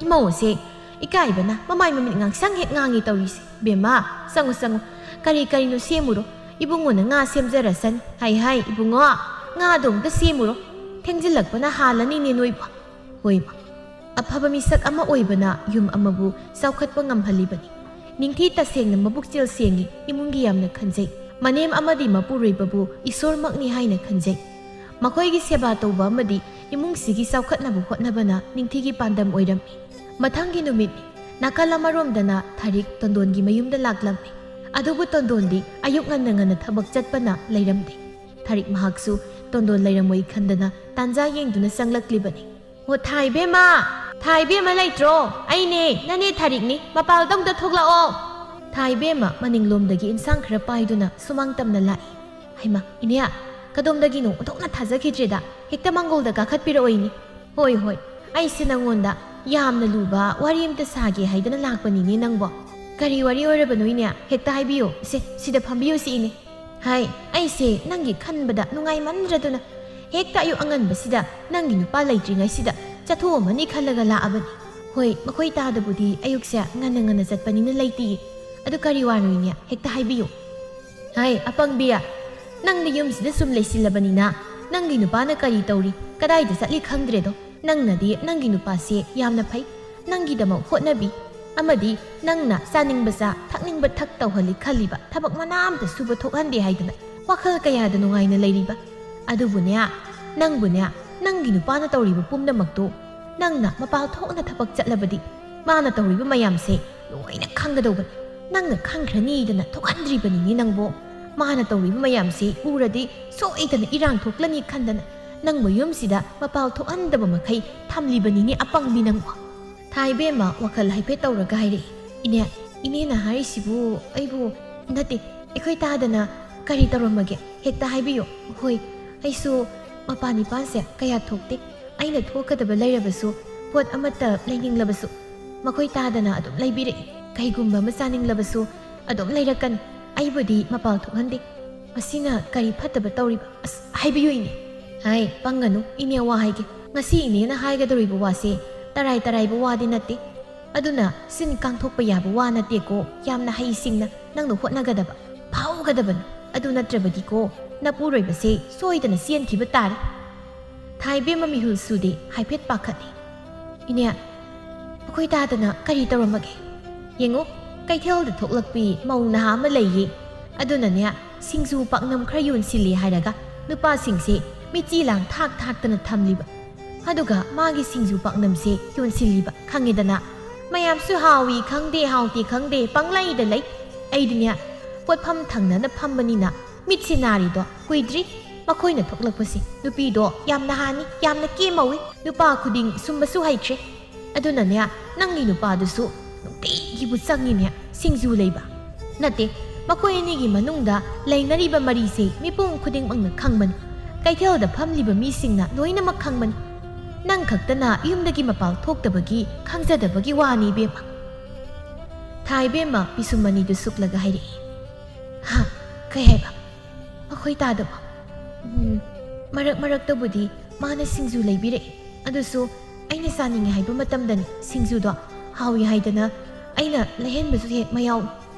ꯏꯃꯧ ꯑꯁꯦ ꯏꯀꯥꯏꯕꯅ ꯃꯃꯥꯏ ꯃꯃꯤꯠ ꯉꯥꯡꯁꯪ ꯍꯦꯛ ꯉꯥꯡꯉꯤ ꯇꯧꯔꯤꯁꯦ꯫ "ꯕꯦꯝꯃ, ꯆꯪꯉꯨ, ꯆꯪꯉꯨ, ꯀꯔꯤ ꯀꯔꯤꯅꯣ ꯁꯦꯝꯃꯨꯔꯣ, ꯏꯕꯨꯡꯉꯣꯅ ꯉꯥ ꯁꯦꯝꯖꯔꯁꯅꯤ"꯫ "ꯍꯥꯏ ꯍꯥꯏ, ꯏꯕꯨꯡꯉꯣ, ꯉꯥꯗꯣ ꯑꯝꯇ ꯁꯦꯝꯃꯨꯔꯣ, ꯊꯦꯡꯖꯤꯜꯂꯛꯄꯅ ꯍꯥꯜꯂꯅꯤꯅꯦ ꯅꯣꯏꯕꯨ"꯫ ꯍꯣꯏ, ꯑꯐꯕ ꯃꯤꯁꯛ ꯑꯃ ꯑꯣꯏꯕꯅ ꯌꯨꯝ ꯑꯃꯕꯨ ꯆꯥꯎꯈꯠꯄ ꯉꯝꯍꯜꯂꯤꯕꯅꯤ꯫ ꯅꯤꯡꯊꯤ ꯇꯁꯦꯡꯅ ꯃꯕꯨꯛꯆꯦꯜ ꯁꯦꯡꯉꯤ, ꯏꯃꯨꯡꯒꯤ ꯌꯥꯝꯅ ꯈꯟꯖꯩ꯫ ꯃꯅꯦꯝ ꯑꯃꯗꯤ ꯃꯄꯨꯔꯣꯏꯕꯕꯨ ꯏꯁꯣꯔꯃꯛꯅꯤ ꯍꯥꯏꯅ ꯈꯟꯖꯩ꯫ ꯃꯈꯣꯏꯒꯤ ꯁꯦꯕꯥ ꯇꯧꯕ ꯑꯃꯗꯤ ꯏꯃꯨꯡꯁꯤꯒꯤ ꯆꯥꯎꯈꯠꯅꯕ ꯍꯣꯠꯅꯕꯅ ꯅꯤꯡꯊꯤꯒꯤ ꯄꯥꯟꯗꯝ ꯑꯣꯏꯔꯝꯃꯤ꯫ ꯃꯊꯪꯒꯤ ꯅꯨꯃꯤꯠ, ꯅꯥꯀꯜ ꯑꯃꯔꯣꯝꯗꯅ ꯊꯥꯔꯤꯛ ꯇꯣꯟꯗꯣꯟꯒꯤ ꯃꯌꯨꯝꯗ ꯂꯥꯛꯂꯝꯃꯤ꯫ ꯑꯗꯨꯕꯨ ꯇꯣꯟꯗꯣꯟꯗꯤ ꯑꯌꯨꯛ ꯉꯟꯅ ꯉꯟꯅ ꯊꯕꯛ ꯆꯠꯄꯅ ꯂꯩꯔꯝꯗꯦ꯫ ꯊꯥꯔꯤꯛ ꯃꯍꯥꯛꯁꯨ ꯇꯣꯟꯗꯣꯟ ꯂꯩꯔꯝꯃꯣꯏ ꯈꯟꯗꯅ ꯇꯥꯟꯖꯥ ꯌꯦꯡꯗꯨꯅ ꯆꯪꯂꯛꯂꯤꯕꯅꯤ꯫ "ꯑꯣ, ꯊꯥꯏꯕꯦꯝꯃ! ꯊꯥꯏꯕꯦꯝꯃ ꯂꯩꯇ꯭ꯔꯣ? ꯑꯩꯅꯦ, ꯅꯅꯦ ꯊꯥꯔꯤꯛꯅꯤ, ꯃꯄꯥꯜꯗ ꯑꯝꯇ ꯊꯣꯛꯂꯛꯑꯣ!" ꯊꯥꯏꯕꯦꯝꯃ ꯃꯅꯤꯡꯂꯣꯝꯗꯒꯤ ꯏꯟꯁꯥꯡ ꯈꯔ ꯄꯥꯏꯗꯨꯅ ꯁꯨꯃꯥꯡ ꯇꯝꯅ ꯂꯥꯛꯏ꯫ "ꯍꯩꯃꯥ, ꯏꯅꯦ, ꯀꯗꯣꯝꯗꯒꯤꯅꯣ? ꯑꯣꯟꯊꯣꯛꯅ ꯊꯥꯖꯈꯤꯗ꯭ꯔꯦꯗ꯫ ꯍꯦꯛꯇ ꯃꯥꯡꯒꯣꯜꯗ ꯀꯥꯈꯠꯄꯤꯔꯛꯑꯣ, ꯏꯅꯦ꯫" "ꯍꯣꯏ, ꯍꯣꯏ, ꯑꯩꯁꯦ ꯅꯪꯉꯣꯟꯗ ꯌꯥꯝꯅ ꯂꯨꯕ ꯋꯥꯔꯤ ꯑꯝꯇ ꯁꯥꯒꯦ ꯍꯥꯏꯗꯅ ꯂꯥꯛꯄꯅꯤꯅꯦ ꯅꯪꯕꯣ꯫ ꯀꯔꯤ ꯋꯥꯔꯤ ꯑꯣꯏꯔꯕꯅꯣ, ꯏꯅꯦ? ꯍꯦꯛꯇ ꯍꯥꯏꯕꯤꯌꯨ꯫ ꯁꯦ, ꯁꯤꯗ ꯐꯝꯕꯤꯌꯨ ꯁꯤ, ꯏꯅꯦ꯫" "ꯍꯥꯏ, ꯑꯩꯁꯦ ꯅꯪꯒꯤ ꯈꯟꯕꯗ ꯅꯨꯡꯉꯥꯏꯃꯟꯗ꯭ꯔꯗꯨꯅ ꯍꯦꯛꯇ ꯑꯌꯨꯛ ꯑꯉꯟꯕꯁꯤꯗ ꯅꯪꯒꯤ ꯅꯨꯄꯥ ꯂꯩꯇ꯭ꯔꯤꯉꯩꯁꯤꯗ ꯆꯠꯊꯣꯛꯑꯝꯃꯅꯤ ꯈꯜꯂꯒ ꯂꯥꯛꯑꯕꯅꯤ꯫" "ꯍꯣꯏ, ꯃꯈꯣꯏ ꯇꯥꯗꯕꯨꯗꯤ ꯑꯌꯨꯛꯁꯦ ꯉꯟꯅ ꯉꯟꯅ ꯆꯠꯄꯅꯤꯅ ꯂꯩꯇꯤꯌꯦ꯫ ꯑꯗꯨ ꯀꯔꯤ ꯋꯥꯅꯣ, ꯏꯅꯦ? ꯍꯦꯛꯇ ꯍꯥꯏꯕꯤꯌꯨ꯫" "ꯍꯥꯏ, ꯑꯄꯪꯕꯤ, ꯅꯪꯗꯤ ꯌꯨꯝꯁꯤꯗ ꯁꯨꯝ ꯂꯩꯁꯤꯜꯂꯕꯅꯤꯅ ꯅꯪꯒꯤ ꯅꯨꯄꯥꯅ ꯀꯔꯤ ꯇꯧꯔꯤ, ꯀꯗꯥꯏꯗ ꯆꯠꯂꯤ ꯈꯪꯗ꯭ꯔꯦꯗꯣ꯫ ꯅꯪꯅꯗꯤ ꯅꯪꯒꯤ ꯅꯨꯄꯥꯁꯦ ꯌꯥꯝꯅ ꯐꯩ, ꯅꯪꯒꯤꯗꯃꯛ ꯍꯣꯠꯅꯕꯤ꯫ ꯑꯃꯗꯤ ꯅꯪꯅ ꯆꯥꯅꯤꯡꯕ ꯆꯥ, ꯊꯛꯅꯤꯡꯕ ꯊꯛ ꯇꯧꯍꯜꯂꯤ ꯈꯜꯂꯤꯕ ꯊꯕꯛ ꯃꯅꯥ ꯑꯝꯇ ꯁꯨꯕ ꯊꯣꯛꯍꯟꯗꯦ ꯍꯥꯏꯗꯅ ꯋꯥꯈꯜ ꯀꯌꯥꯗ ꯅꯨꯡꯉꯥꯏꯅ ꯂꯩꯔꯤꯕ꯫ ꯑꯗꯨꯕꯨꯅꯦ, ꯅꯪꯕꯨꯅꯦ, ꯅꯪꯒꯤ ꯅꯨꯄꯥꯅ ꯇꯧꯔꯤꯕ ꯄꯨꯝꯅꯃꯛꯇꯨ ꯅꯪꯅ ꯃꯄꯥꯜ ꯊꯣꯛꯅ ꯊꯕꯛ ꯆꯠꯂꯕꯗꯤ ꯃꯥꯅ ꯇꯧꯔꯤꯕ ꯃꯌꯥꯝꯁꯦ ꯂꯣꯏꯅ ꯈꯪꯒꯗꯧꯕꯅꯤ꯫ ꯅꯪꯅ ꯈꯪꯈ꯭ꯔꯅꯤꯗꯅ ꯊꯣꯛꯍꯟꯗ꯭ꯔꯤꯕꯅꯤꯅꯦ ꯅꯪꯕꯨ꯫ ꯃꯥꯅ ꯇꯧꯔꯤꯕ ꯃꯌꯥꯝꯁꯦ ꯎꯔꯗꯤ ꯁꯣꯏꯗꯅ ꯏꯔꯥꯡ ꯊꯣꯛꯂꯅꯤ ꯈꯟꯗꯅ ꯅꯪꯕꯨ ꯌꯨꯝꯁꯤꯗ ꯃꯄꯥꯜ ꯊꯣꯛꯍꯟꯗꯕ ꯃꯈꯩ ꯊꯝꯂꯤꯕꯅꯤꯅꯦ ꯑꯄꯪꯕꯤ ꯅꯪꯕꯨ꯫ ꯊꯥꯏꯕꯦꯝꯃ ꯋꯥꯈꯜ ꯍꯥꯏꯐꯦꯠ ꯇꯧꯔꯒ ꯍꯥꯏꯔꯛꯏ, "ꯏꯅꯦ, ꯏꯅꯦꯅ ꯍꯥꯏꯔꯤꯁꯤꯕꯨ ꯑꯩꯕꯨ ꯅꯠꯇꯦ, ꯑꯩꯈꯣꯏ ꯇꯥꯗꯅ ꯀꯔꯤ ꯇꯧꯔꯝꯃꯒꯦ? ꯍꯦꯛꯇ ꯍꯥꯏꯕꯤꯌꯨ꯫ ꯍꯣꯏ, ꯑꯩꯁꯨ ꯃꯄꯥꯟ ꯏꯄꯥꯟꯁꯦ ꯀꯌꯥ ꯊꯣꯛꯇꯦ꯫ ꯑꯩꯅ ꯊꯣꯛꯀꯗꯕ ꯂꯩꯔꯕꯁꯨ, ꯄꯣꯠ ꯑꯃꯠꯇ ꯂꯩꯅꯤꯡꯂꯕꯁꯨ ꯃꯈꯣꯏ ꯇꯥꯗꯅ ꯑꯗꯨꯝ ꯂꯩꯕꯤꯔꯛꯏ꯫ ꯀꯩꯒꯨꯝꯕ ꯑꯃ ꯆꯥꯅꯤꯡꯂꯕꯁꯨ ꯑꯗꯨꯝ ꯂꯩꯔꯛꯀꯅꯤ꯫ ꯑꯩꯕꯨꯗꯤ ꯃꯄꯥꯜ ꯊꯣꯛꯍꯟꯗꯦ꯫ ꯃꯁꯤꯅ ꯀꯔꯤ ꯐꯠꯇꯕ ꯇꯧꯔꯤꯕ? ꯑꯁ, ꯍꯥꯏꯕꯤꯌꯨ ꯏꯅꯦ꯫ ꯍꯥꯏ, ꯄꯪꯒꯅꯨ ꯏꯅꯦ, ꯋꯥ ꯍꯥꯏꯒꯦ꯫ ꯉꯁꯤ ꯏꯅꯦꯅ ꯍꯥꯏꯒꯗꯧꯔꯤꯕ ꯋꯥꯁꯦ ꯇꯔꯥꯏ ꯇꯔꯥꯏꯕ ꯋꯥꯗꯤ ꯅꯠꯇꯦ꯫ ꯑꯗꯨꯅ ꯁꯤꯟ ꯀꯥꯡꯊꯣꯛꯄ ꯌꯥꯕ ꯋꯥ ꯅꯠꯇꯦꯀꯣ꯫ ꯌꯥꯝꯅ ꯍꯩꯁꯤꯡꯅ ꯅꯪꯅ ꯍꯣꯠꯅꯒꯗꯕ, ꯐꯥꯎꯒꯗꯕꯅꯤ꯫ ꯑꯗꯨ ꯅꯠꯇ꯭ꯔꯕꯗꯤꯀꯣ ꯅꯄꯨꯔꯣꯏꯕꯁꯦ ꯁꯣꯏꯗꯅ ꯆꯦꯟꯈꯤꯕ ꯇꯥꯔꯦ꯫" ꯊꯥꯏꯕꯦꯝꯃ ꯃꯤꯍꯨꯜ ꯁꯨꯗꯦ, ꯍꯥꯏꯐꯦꯠ ꯄꯥꯈꯠꯂꯤ꯫ "ꯏꯅꯦ, ꯑꯩꯈꯣꯏ ꯇꯥꯗꯅ ꯀꯔꯤ ꯇꯧꯔꯝꯃꯒꯦ? ꯌꯦꯡꯉꯨ, ꯀꯩꯊꯦꯜꯗ ꯊꯣꯛꯂꯛꯄꯤ ꯃꯧ ꯅꯍꯥ ꯑꯃ ꯂꯩꯌꯦ꯫ ꯑꯗꯨꯅꯅꯦ, ꯁꯤꯡꯖꯨ ꯄꯥꯛꯅꯝ ꯈꯔ ꯌꯣꯟꯁꯤꯜꯂꯤ ꯍꯥꯏꯔꯒ ꯅꯨꯄꯥꯁꯤꯡꯁꯦ ꯃꯤꯆꯤ ꯂꯥꯡ ꯊꯥꯛ ꯊꯥꯛꯇꯅ ꯊꯝꯂꯤꯕ꯫ ꯑꯗꯨꯒ ꯃꯥꯒꯤ ꯁꯤꯡꯖꯨ ꯄꯥꯛꯅꯝꯁꯦ ꯌꯣꯟꯁꯤꯜꯂꯤꯕ, ꯈꯪꯉꯦꯗꯅ꯫ ꯃꯌꯥꯝꯁꯨ ꯍꯥꯎꯏ ꯈꯪꯗꯦ, ꯍꯥꯎꯇꯦ ꯈꯪꯗꯦ, ꯄꯪꯂꯩꯗ ꯂꯩ꯫ ꯑꯩꯗꯤꯅꯦ, ꯄꯣꯠꯐꯝ ꯊꯪꯅꯅ ꯐꯝꯕꯅꯤꯅ ꯃꯤꯠꯁꯦ ꯅꯥꯔꯤꯗꯣ ꯀꯨꯏꯗ꯭ꯔꯤ꯫ ꯃꯈꯣꯏꯅ ꯊꯣꯛꯂꯛꯄꯁꯦ ꯅꯨꯄꯤꯗꯣ ꯌꯥꯝ ꯅꯍꯥꯅꯤ, ꯌꯥꯝꯅ ꯀꯦꯃꯧꯏ꯫ ꯅꯨꯄꯥ ꯈꯨꯗꯤꯡ ꯁꯨꯝꯕꯁꯨ ꯍꯩꯈ꯭ꯔꯦ꯫ ꯑꯗꯨꯅꯅꯦ, ꯅꯪꯒꯤ ꯅꯨꯄꯥꯗꯨꯁꯨ ꯅꯨꯡꯇꯤꯒꯤꯕꯨ ꯆꯪꯉꯤꯅꯦ ꯁꯤꯡꯖꯨ ꯂꯩꯕ꯫ ꯅꯠꯇꯦ, ꯃꯈꯣꯏ ꯑꯅꯤꯒꯤ ꯃꯅꯨꯡꯗ ꯂꯩꯅꯔꯤꯕ ꯃꯔꯤꯁꯦ ꯃꯤꯄꯨꯝ ꯈꯨꯗꯤꯡꯃꯛꯅ ꯈꯪꯕꯅꯤ꯫ ꯀꯩꯊꯦꯜꯗ ꯐꯝꯂꯤꯕ ꯃꯤꯁꯤꯡꯅ ꯂꯣꯏꯅꯃꯛ ꯈꯪꯕꯅꯤ꯫ ꯅꯪ ꯈꯛꯇꯅ ꯌꯨꯝꯗꯒꯤ ꯃꯄꯥꯜ ꯊꯣꯛꯇꯕꯒꯤ ꯈꯪꯖꯗꯕꯒꯤ ꯋꯥꯅꯤ, ꯏꯕꯦꯝꯃ꯫" ꯊꯥꯏꯕꯦꯝꯃ ꯄꯤꯁꯨꯝ ꯑꯅꯤꯗꯨ ꯁꯨꯛꯂꯒ ꯍꯥꯏꯔꯛꯏ, "ꯍꯥ? ꯀꯩ ꯍꯥꯏꯕ? ꯑꯩꯈꯣꯏ ꯇꯥꯗꯕ?" "ꯎꯝ, ꯃꯔꯛ ꯃꯔꯛꯇꯕꯨꯗꯤ ꯃꯥꯅ ꯁꯤꯡꯖꯨ ꯂꯩꯕꯤꯔꯛꯏ꯫ ꯑꯗꯨꯁꯨ ꯑꯩꯅ ꯆꯥꯅꯤꯡꯉꯦ ꯍꯥꯏꯕ ꯃꯇꯝꯗꯅꯤ꯫ ꯁꯤꯡꯖꯨꯗꯣ ꯍꯥꯎꯏ ꯍꯥꯏꯗꯅ ꯑꯩꯅ ꯂꯩꯍꯟꯕꯁꯨ ꯍꯦꯛ ꯃꯌꯥꯎꯏ꯫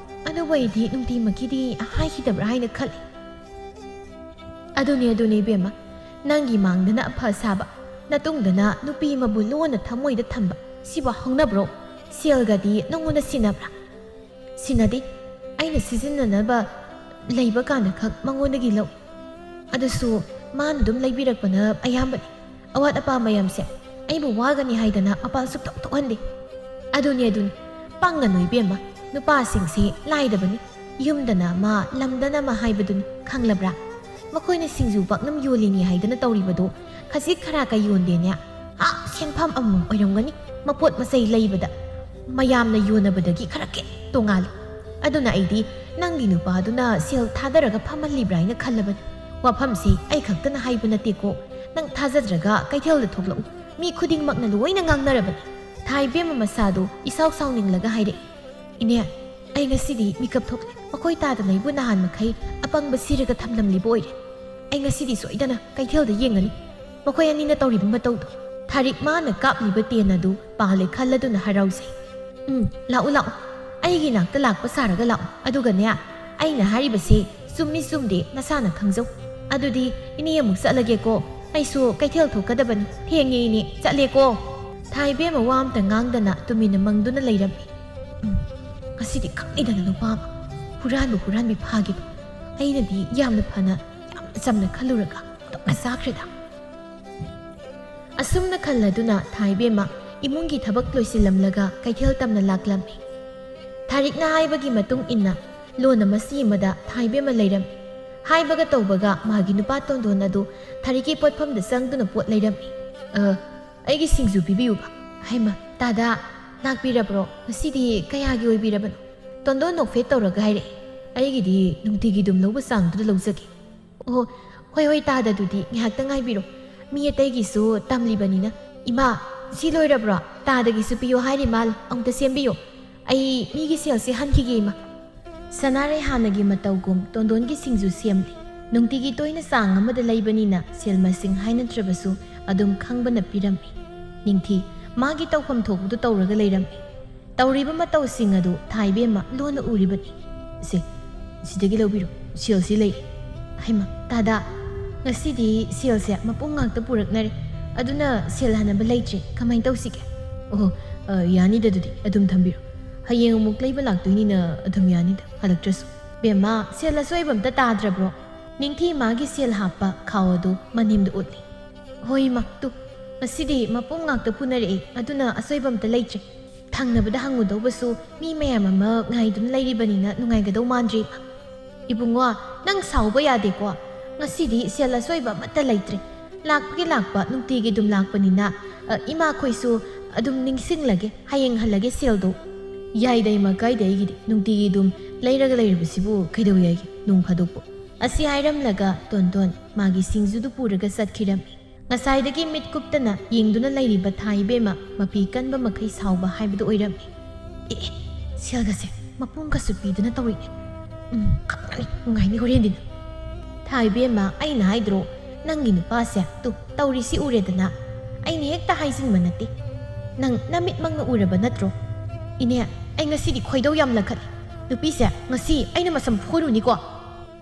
ꯑꯗꯨꯕꯨ ꯑꯩꯗꯤ ꯅꯨꯡꯇꯤꯃꯛꯀꯤꯗꯤ ꯍꯥꯏꯈꯤꯗꯕ꯭ꯔꯥ ꯍꯥꯏꯅ ꯈꯜꯂꯤ꯫" "ꯑꯗꯨꯅꯦ, ꯑꯗꯨꯅꯦ ꯏꯕꯦꯝꯃ, ꯅꯪꯒꯤ ꯃꯥꯡꯗꯅ ꯑꯐ ꯁꯥꯕ, ꯅꯇꯨꯡꯗꯅ ꯅꯨꯄꯤ ꯑꯃꯕꯨ ꯂꯣꯟꯅ ꯊꯃꯣꯏꯗ ꯊꯝꯕ, ꯁꯤꯕꯨ ꯍꯧꯅꯕ꯭ꯔꯣ? ꯁꯦꯜꯒꯗꯤ ꯅꯪꯉꯣꯟꯗ ꯁꯤꯟꯅꯕ꯭ꯔꯥ? ꯁꯤꯟꯅꯗꯦ꯫ ꯑꯩꯅ ꯁꯤꯖꯤꯟꯅꯅꯕ ꯂꯩꯕ ꯀꯥꯟꯗ ꯈꯛ ꯃꯉꯣꯟꯗꯒꯤ ꯂꯧ꯫ ꯑꯗꯨꯁꯨ ꯃꯥꯅ ꯑꯗꯨꯝ ꯂꯩꯕꯤꯔꯛꯄꯅ ꯑꯌꯥꯝꯕꯅꯤ꯫ ꯑꯋꯥꯠ ꯑꯄꯥ ꯃꯌꯥꯝꯁꯦ ꯑꯩꯕꯨ ꯋꯥꯒꯅꯤ ꯍꯥꯏꯗꯅ ꯃꯄꯥꯟ ꯁꯨꯛꯊꯣꯛ ꯊꯣꯛꯍꯟꯗꯦ꯫ ꯑꯗꯨꯅꯤ, ꯑꯗꯨꯅꯤ꯫ ꯄꯪꯒꯅꯨ ꯏꯕꯦꯝꯃ, ꯅꯨꯄꯥꯁꯤꯡꯁꯦ ꯂꯥꯏꯗꯕꯅꯤ꯫ ꯌꯨꯝꯗꯅ ꯑꯃ, ꯂꯝꯗꯅ ꯑꯃ ꯍꯥꯏꯕꯗꯨꯅꯤ, ꯈꯪꯂꯕ꯭ꯔꯥ? ꯃꯈꯣꯏꯅ ꯁꯤꯡꯖꯨ ꯄꯥꯛꯅꯝ ꯌꯣꯜꯂꯤꯅꯤ ꯍꯥꯏꯗꯅ ꯇꯧꯔꯤꯕꯗꯣ ꯈꯖꯤꯛ ꯈꯔꯥꯛꯀ ꯌꯣꯟꯗꯦꯅꯦ꯫ ꯍꯥ, ꯁꯦꯟꯐꯝ ꯑꯃꯃꯝ ꯑꯣꯏꯔꯝꯒꯅꯤ꯫ ꯃꯄꯣꯠ ꯃꯆꯩ ꯂꯩꯕꯗ ꯃꯌꯥꯝꯅ ꯌꯣꯟꯅꯕꯗꯒꯤ ꯈꯔ ꯈꯤꯠ ꯇꯣꯉꯥꯜꯂꯤ꯫ ꯑꯗꯨꯅ ꯑꯩꯗꯤ ꯅꯪꯒꯤ ꯅꯨꯄꯥꯗꯨꯅ ꯁꯦꯜ ꯊꯥꯗꯔꯒ ꯐꯝꯍꯜꯂꯤꯕ꯭ꯔꯥ ꯍꯥꯏꯅ ꯈꯜꯂꯕꯅꯤ꯫ ꯋꯥꯐꯝꯁꯤ ꯑꯩ ꯈꯛꯇꯅ ꯍꯥꯏꯕ ꯅꯠꯇꯦꯀꯣ, ꯅꯪ ꯊꯥꯖꯗ꯭ꯔꯒ ꯀꯩꯊꯦꯜꯗ ꯊꯣꯛꯂꯛꯎ꯫ ꯃꯤ ꯈꯨꯗꯤꯡꯃꯛꯅ ꯂꯣꯏꯅ ꯉꯥꯡꯅꯔꯕꯅꯤ꯫ ꯊꯥꯏꯕꯦꯝꯃ ꯃꯁꯥꯗꯨ ꯏꯁꯥꯎ ꯁꯥꯎꯅꯤꯡꯂꯒ ꯍꯥꯏꯔꯛꯏ, "ꯏꯅꯦ, ꯑꯩ ꯉꯁꯤꯗꯤ ꯃꯤꯀꯞ ꯊꯣꯛꯂꯦ꯫ ꯃꯈꯣꯏ ꯇꯥꯗꯅ ꯑꯩꯕꯨ ꯅꯍꯥꯟ ꯃꯈꯩ ꯑꯄꯪꯕ ꯁꯤꯔꯒ ꯊꯝꯂꯝꯂꯤꯕ ꯑꯣꯏꯔꯦ꯫ ꯑꯩ ꯉꯁꯤꯗꯤ ꯁꯣꯏꯗꯅ ꯀꯩꯊꯦꯜꯗ ꯌꯦꯡꯒꯅꯤ꯫ ꯃꯈꯣꯏ ꯑꯅꯤꯅ ꯇꯧꯔꯤꯕ ꯃꯇꯧꯗꯣ꯫ ꯊꯥꯔꯤꯛ ꯃꯥꯅ ꯀꯥꯞꯂꯤꯕ ꯇꯦꯟ ꯑꯗꯨ ꯄꯥꯜꯂꯦ ꯈꯜꯂꯗꯨꯅ ꯍꯔꯥꯎꯖꯩ꯫ ꯎꯝ, ꯂꯥꯛꯎ, ꯂꯥꯛꯎ꯫ ꯑꯩꯒꯤ ꯅꯥꯛꯇ ꯂꯥꯛꯄ ꯁꯥꯔꯒ ꯂꯥꯛꯎ꯫ ꯑꯗꯨꯒꯅꯦ, ꯑꯩꯅ ꯍꯥꯏꯔꯤꯕꯁꯤ ꯆꯨꯝꯃꯤ ꯆꯨꯝꯗꯦ ꯅꯁꯥꯅ ꯈꯪꯖꯧ꯫ ꯑꯗꯨꯗꯤ ꯏꯅꯦ ꯑꯃꯨꯛ ꯆꯠꯂꯒꯦꯀꯣ꯫ ꯑꯩꯁꯨ ꯀꯩꯊꯦꯜ ꯊꯣꯛꯀꯗꯕꯅꯤ꯫ ꯊꯦꯡꯉꯦ ꯏꯅꯦ, ꯆꯠꯂꯦꯀꯣ꯫" ꯊꯥꯏꯕꯦꯝꯃ ꯋꯥ ꯑꯝꯇ ꯉꯥꯡꯗꯅ ꯇꯨꯃꯤꯟꯅ ꯃꯪꯗꯨꯅ ꯂꯩꯔꯝꯃꯤ꯫ ꯎꯝ, ꯉꯁꯤꯗꯤ ꯈꯪꯅꯤꯗꯅ ꯅꯨꯄꯥ ꯑꯃ ꯍꯨꯔꯥꯟꯕ ꯍꯨꯔꯥꯟꯕꯤ ꯐꯥꯒꯤꯕ꯫ ꯑꯩꯅꯗꯤ ꯌꯥꯝꯅ ꯐꯅ, ꯌꯥꯝꯅ ꯆꯝꯅ ꯈꯜꯂꯨꯔꯒ ꯑꯣꯟꯊꯣꯛꯅ ꯆꯥꯈ꯭ꯔꯦꯗ꯫ ꯑꯁꯨꯝꯅ ꯈꯜꯂꯗꯨꯅ ꯊꯥꯏꯕꯦꯝꯃ ꯏꯃꯨꯡꯒꯤ ꯊꯕꯛ ꯂꯣꯏꯁꯤꯜꯂꯝꯂꯒ ꯀꯩꯊꯦꯜ ꯇꯝꯅ ꯂꯥꯛꯂꯝꯃꯤ꯫ ꯊꯥꯔꯤꯛꯅ ꯍꯥꯏꯕꯒꯤ ꯃꯇꯨꯡ ꯏꯟꯅ ꯂꯣꯟ ꯑꯃ ꯁꯤ ꯑꯃꯗ ꯊꯥꯏꯕꯦꯝꯃ ꯂꯩꯔꯝꯃꯤ꯫ ꯍꯥꯏꯕꯒ ꯇꯧꯕꯒ ꯃꯥꯒꯤ ꯅꯨꯄꯥ ꯇꯣꯟꯗꯣꯟ ꯑꯗꯨ ꯊꯥꯔꯤꯛꯀꯤ ꯄꯣꯠꯐꯝꯗ ꯆꯪꯗꯨꯅ ꯄꯣꯠ ꯂꯩꯔꯝꯃꯤ꯫ "ꯑ, ꯑꯩꯒꯤ ꯁꯤꯡꯖꯨ ꯄꯤꯕꯤꯌꯨꯕ꯫" "ꯍꯩꯃ, ꯇꯥꯗꯥ, ꯂꯥꯛꯄꯤꯔꯕ꯭ꯔꯣ? ꯉꯁꯤꯗꯤ ꯀꯌꯥꯒꯤ ꯑꯣꯏꯕꯤꯔꯕꯅꯣ?" ꯇꯣꯟꯗꯣꯟ ꯅꯣꯛꯐꯦꯠ ꯇꯧꯔꯒ ꯍꯥꯏꯔꯛꯏ꯫ "ꯑꯩꯒꯤꯗꯤ ꯅꯨꯡꯇꯤꯒꯤ ꯑꯗꯨꯝ ꯂꯧꯕ ꯆꯥꯡꯗꯨꯗ ꯂꯧꯖꯒꯦ꯫" "ꯑꯣ, ꯍꯣꯏ, ꯍꯣꯏ, ꯇꯥꯗ, ꯑꯗꯨꯗꯤ ꯉꯥꯏꯍꯥꯛꯇ ꯉꯥꯏꯕꯤꯔꯣ꯫ ꯃꯤ ꯑꯇꯩꯒꯤꯁꯨ ꯇꯝꯂꯤꯕꯅꯤꯅ꯫" "ꯏꯃꯥ, ꯁꯤ ꯂꯣꯏꯔꯕ꯭ꯔꯣ? ꯇꯥꯗꯒꯤꯁꯨ ꯄꯤꯌꯣ ꯍꯥꯏꯔꯤ ꯃꯥꯜꯂꯦ꯫ ꯑꯃꯨꯛꯇ ꯁꯦꯝꯕꯤꯌꯣ꯫ ꯑꯩ ꯃꯤꯒꯤ ꯁꯦꯜꯁꯦ ꯍꯟꯈꯤꯒꯦ, ꯏꯃꯥ꯫" ꯁꯅꯥꯔꯩ ꯍꯥꯟꯅꯒꯤ ꯃꯇꯧꯒꯨꯝ ꯇꯣꯟꯗꯣꯟꯒꯤ ꯁꯤꯡꯖꯨ ꯁꯦꯝꯂꯤ꯫ ꯅꯨꯡꯇꯤꯒꯤ ꯇꯣꯏꯅ ꯆꯥꯡ ꯑꯃꯗ ꯂꯩꯕꯅꯤꯅ ꯁꯦꯜ ꯃꯁꯤꯡ ꯍꯥꯏꯅꯗ꯭ꯔꯕꯁꯨ ꯑꯗꯨꯝ ꯈꯪꯕꯅ ꯄꯤꯔꯝꯃꯤ꯫ ꯅꯤꯡꯊꯤ ꯃꯥꯒꯤ ꯇꯧꯐꯝ ꯊꯣꯛꯄꯗꯨ ꯇꯧꯔꯒ ꯂꯩꯔꯝꯃꯤ꯫ ꯇꯧꯔꯤꯕ ꯃꯇꯧꯁꯤꯡ ꯑꯗꯨ ꯊꯥꯏꯕꯦꯝꯃ ꯂꯣꯟꯅ ꯎꯔꯤꯕꯅꯤ꯫ "ꯁꯦ, ꯁꯤꯗꯒꯤ ꯂꯧꯕꯤꯔꯣ, ꯁꯦꯜꯁꯤ ꯂꯩꯔꯦ꯫" "ꯍꯩꯃ, ꯇꯥꯗꯥ, ꯉꯁꯤꯗꯤ ꯁꯦꯜꯁꯦ ꯃꯄꯨꯝ ꯉꯥꯛꯇ ꯄꯨꯔꯛꯅꯔꯦ꯫ ꯑꯗꯨꯅ ꯁꯦꯜ ꯍꯟꯅꯕ ꯂꯩꯇ꯭ꯔꯦ꯫ ꯀꯃꯥꯏꯅ ꯇꯧꯁꯤꯒꯦ?" ꯑꯣ, ꯑ, ꯌꯥꯅꯤꯗ, ꯑꯗꯨꯗꯤ ꯑꯗꯨꯝ ꯊꯝꯕꯤꯔꯣ꯫ ꯍꯌꯦꯡ ꯑꯃꯨꯛ ꯂꯩꯕ ꯂꯥꯛꯇꯣꯏꯅꯤꯅ ꯑꯗꯨꯝ ꯌꯥꯅꯤꯗ, ꯍꯜꯂꯛꯇ꯭ꯔꯁꯨ꯫ ꯕꯦꯝꯃ, ꯁꯦꯜ ꯑꯁꯣꯏꯕ ꯑꯝꯇ ꯇꯥꯗ꯭ꯔꯕ꯭ꯔꯣ? ꯅꯤꯡꯊꯤ ꯏꯃꯥꯒꯤ ꯁꯦꯜ ꯍꯥꯞꯄ ꯈꯥꯎ ꯑꯗꯨ ꯃꯅꯦꯝꯗ ꯎꯠꯂꯤ꯫ ꯍꯣꯏ ꯏꯃꯥ, ꯇꯨ, ꯉꯁꯤꯗꯤ ꯃꯄꯨꯝ ꯉꯥꯛꯇ ꯄꯨꯅꯔꯛꯏ, ꯑꯗꯨꯅ ꯑꯁꯣꯏꯕ ꯑꯝꯇ ꯂꯩꯇ꯭ꯔꯦ꯫ ꯊꯪꯅꯕꯗ ꯍꯪꯉꯨꯗꯧꯕꯁꯨ ꯃꯤ ꯃꯌꯥꯝ ꯑꯃ ꯉꯥꯏꯗꯨꯅ ꯂꯩꯔꯤꯕꯅꯤꯅ ꯅꯨꯡꯉꯥꯏꯒꯗꯧ ꯃꯥꯟꯗ꯭ꯔꯦ ꯏꯃꯥ꯫ ꯏꯕꯨꯡꯉꯣ, ꯅꯪ ꯁꯥꯎꯕ ꯌꯥꯗꯦꯀꯣ꯫ ꯉꯁꯤꯗꯤ ꯁꯦꯜ ꯑꯁꯣꯏꯕ ꯑꯃꯠꯇ ꯂꯩꯇ꯭ꯔꯦ꯫ ꯂꯥꯛꯄꯒꯤ ꯂꯥꯛꯄ ꯅꯨꯡꯇꯤꯒꯤ ꯑꯗꯨꯝ ꯂꯥꯛꯄꯅꯤꯅ, ꯑ, ꯏꯃꯥꯈꯣꯏꯁꯨ ꯑꯗꯨꯝ ꯅꯤꯡꯁꯤꯡꯂꯒꯦ, ꯍꯌꯦꯡ ꯍꯜꯂꯒꯦ ꯁꯦꯜꯗꯣ꯫ ꯌꯥꯏꯗ ꯏꯃꯥ, ꯀꯥꯏꯗꯦ, ꯑꯩꯒꯤꯗꯤ ꯅꯨꯡꯇꯤꯒꯤ ꯑꯗꯨꯝ ꯂꯩꯔꯒ ꯂꯩꯔꯕꯁꯤꯕꯨ ꯀꯩꯗꯧ ꯌꯥꯏꯒꯦ ꯅꯣꯡ ꯐꯥꯗꯣꯛꯄꯨ꯫ ꯑꯁꯤ ꯍꯥꯏꯔꯝꯂꯒ ꯇꯣꯟꯇꯣꯟ ꯃꯥꯒꯤ ꯁꯤꯡꯖꯨꯗꯨ ꯄꯨꯔꯒ ꯆꯠꯈꯤꯔꯝꯃꯤ꯫ ꯉꯁꯥꯏꯗꯒꯤ ꯃꯤꯠ ꯀꯨꯞꯇꯅ ꯌꯦꯡꯗꯨꯅ ꯂꯩꯔꯤꯕ ꯊꯥ ꯏꯕꯦꯝꯃ ꯃꯄꯤ ꯀꯟꯕ ꯃꯈꯩ ꯁꯥꯎꯕ ꯍꯥꯏꯕꯗꯨ ꯑꯣꯏꯔꯝꯃꯤ꯫ ꯑꯦ, ꯑꯦ, ꯁꯦꯜꯒꯁꯦ ꯃꯄꯨꯝꯒꯁꯨ ꯄꯤꯗꯨꯅ ꯇꯧꯔꯤꯅꯦ꯫ ꯎꯝ, ꯈꯪꯒꯅꯤ, ꯅꯨꯡꯉꯥꯏꯅꯤ ꯍꯣꯔꯦꯟꯗꯤ ꯅꯪ꯫ ꯊꯥ ꯏꯕꯦꯝꯃ, ꯑꯩꯅ ꯍꯥꯏꯗ꯭ꯔꯣ, ꯅꯪꯒꯤ ꯅꯨꯄꯥꯁꯦ, ꯇꯨ, ꯇꯧꯔꯤꯁꯤ ꯎꯔꯦꯗꯅ꯫ ꯑꯩꯅ ꯍꯦꯛꯇ ꯍꯥꯏꯖꯤꯟꯕ ꯅꯠꯇꯦ꯫ ꯅꯪ ꯅꯃꯤꯠꯃꯛꯅ ꯎꯔꯕ ꯅꯠꯇ꯭ꯔꯣ? ꯏꯅꯦ, ꯑꯩ ꯉꯁꯤꯗꯤ ꯈꯣꯏꯗꯧ ꯌꯥꯝ ꯂꯪꯈꯠꯂꯤ꯫ ꯅꯨꯄꯤꯁꯦ, ꯉꯁꯤ ꯑꯩꯅ ꯃꯁꯝ ꯐꯣꯏꯔꯨꯅꯤꯀꯣ꯫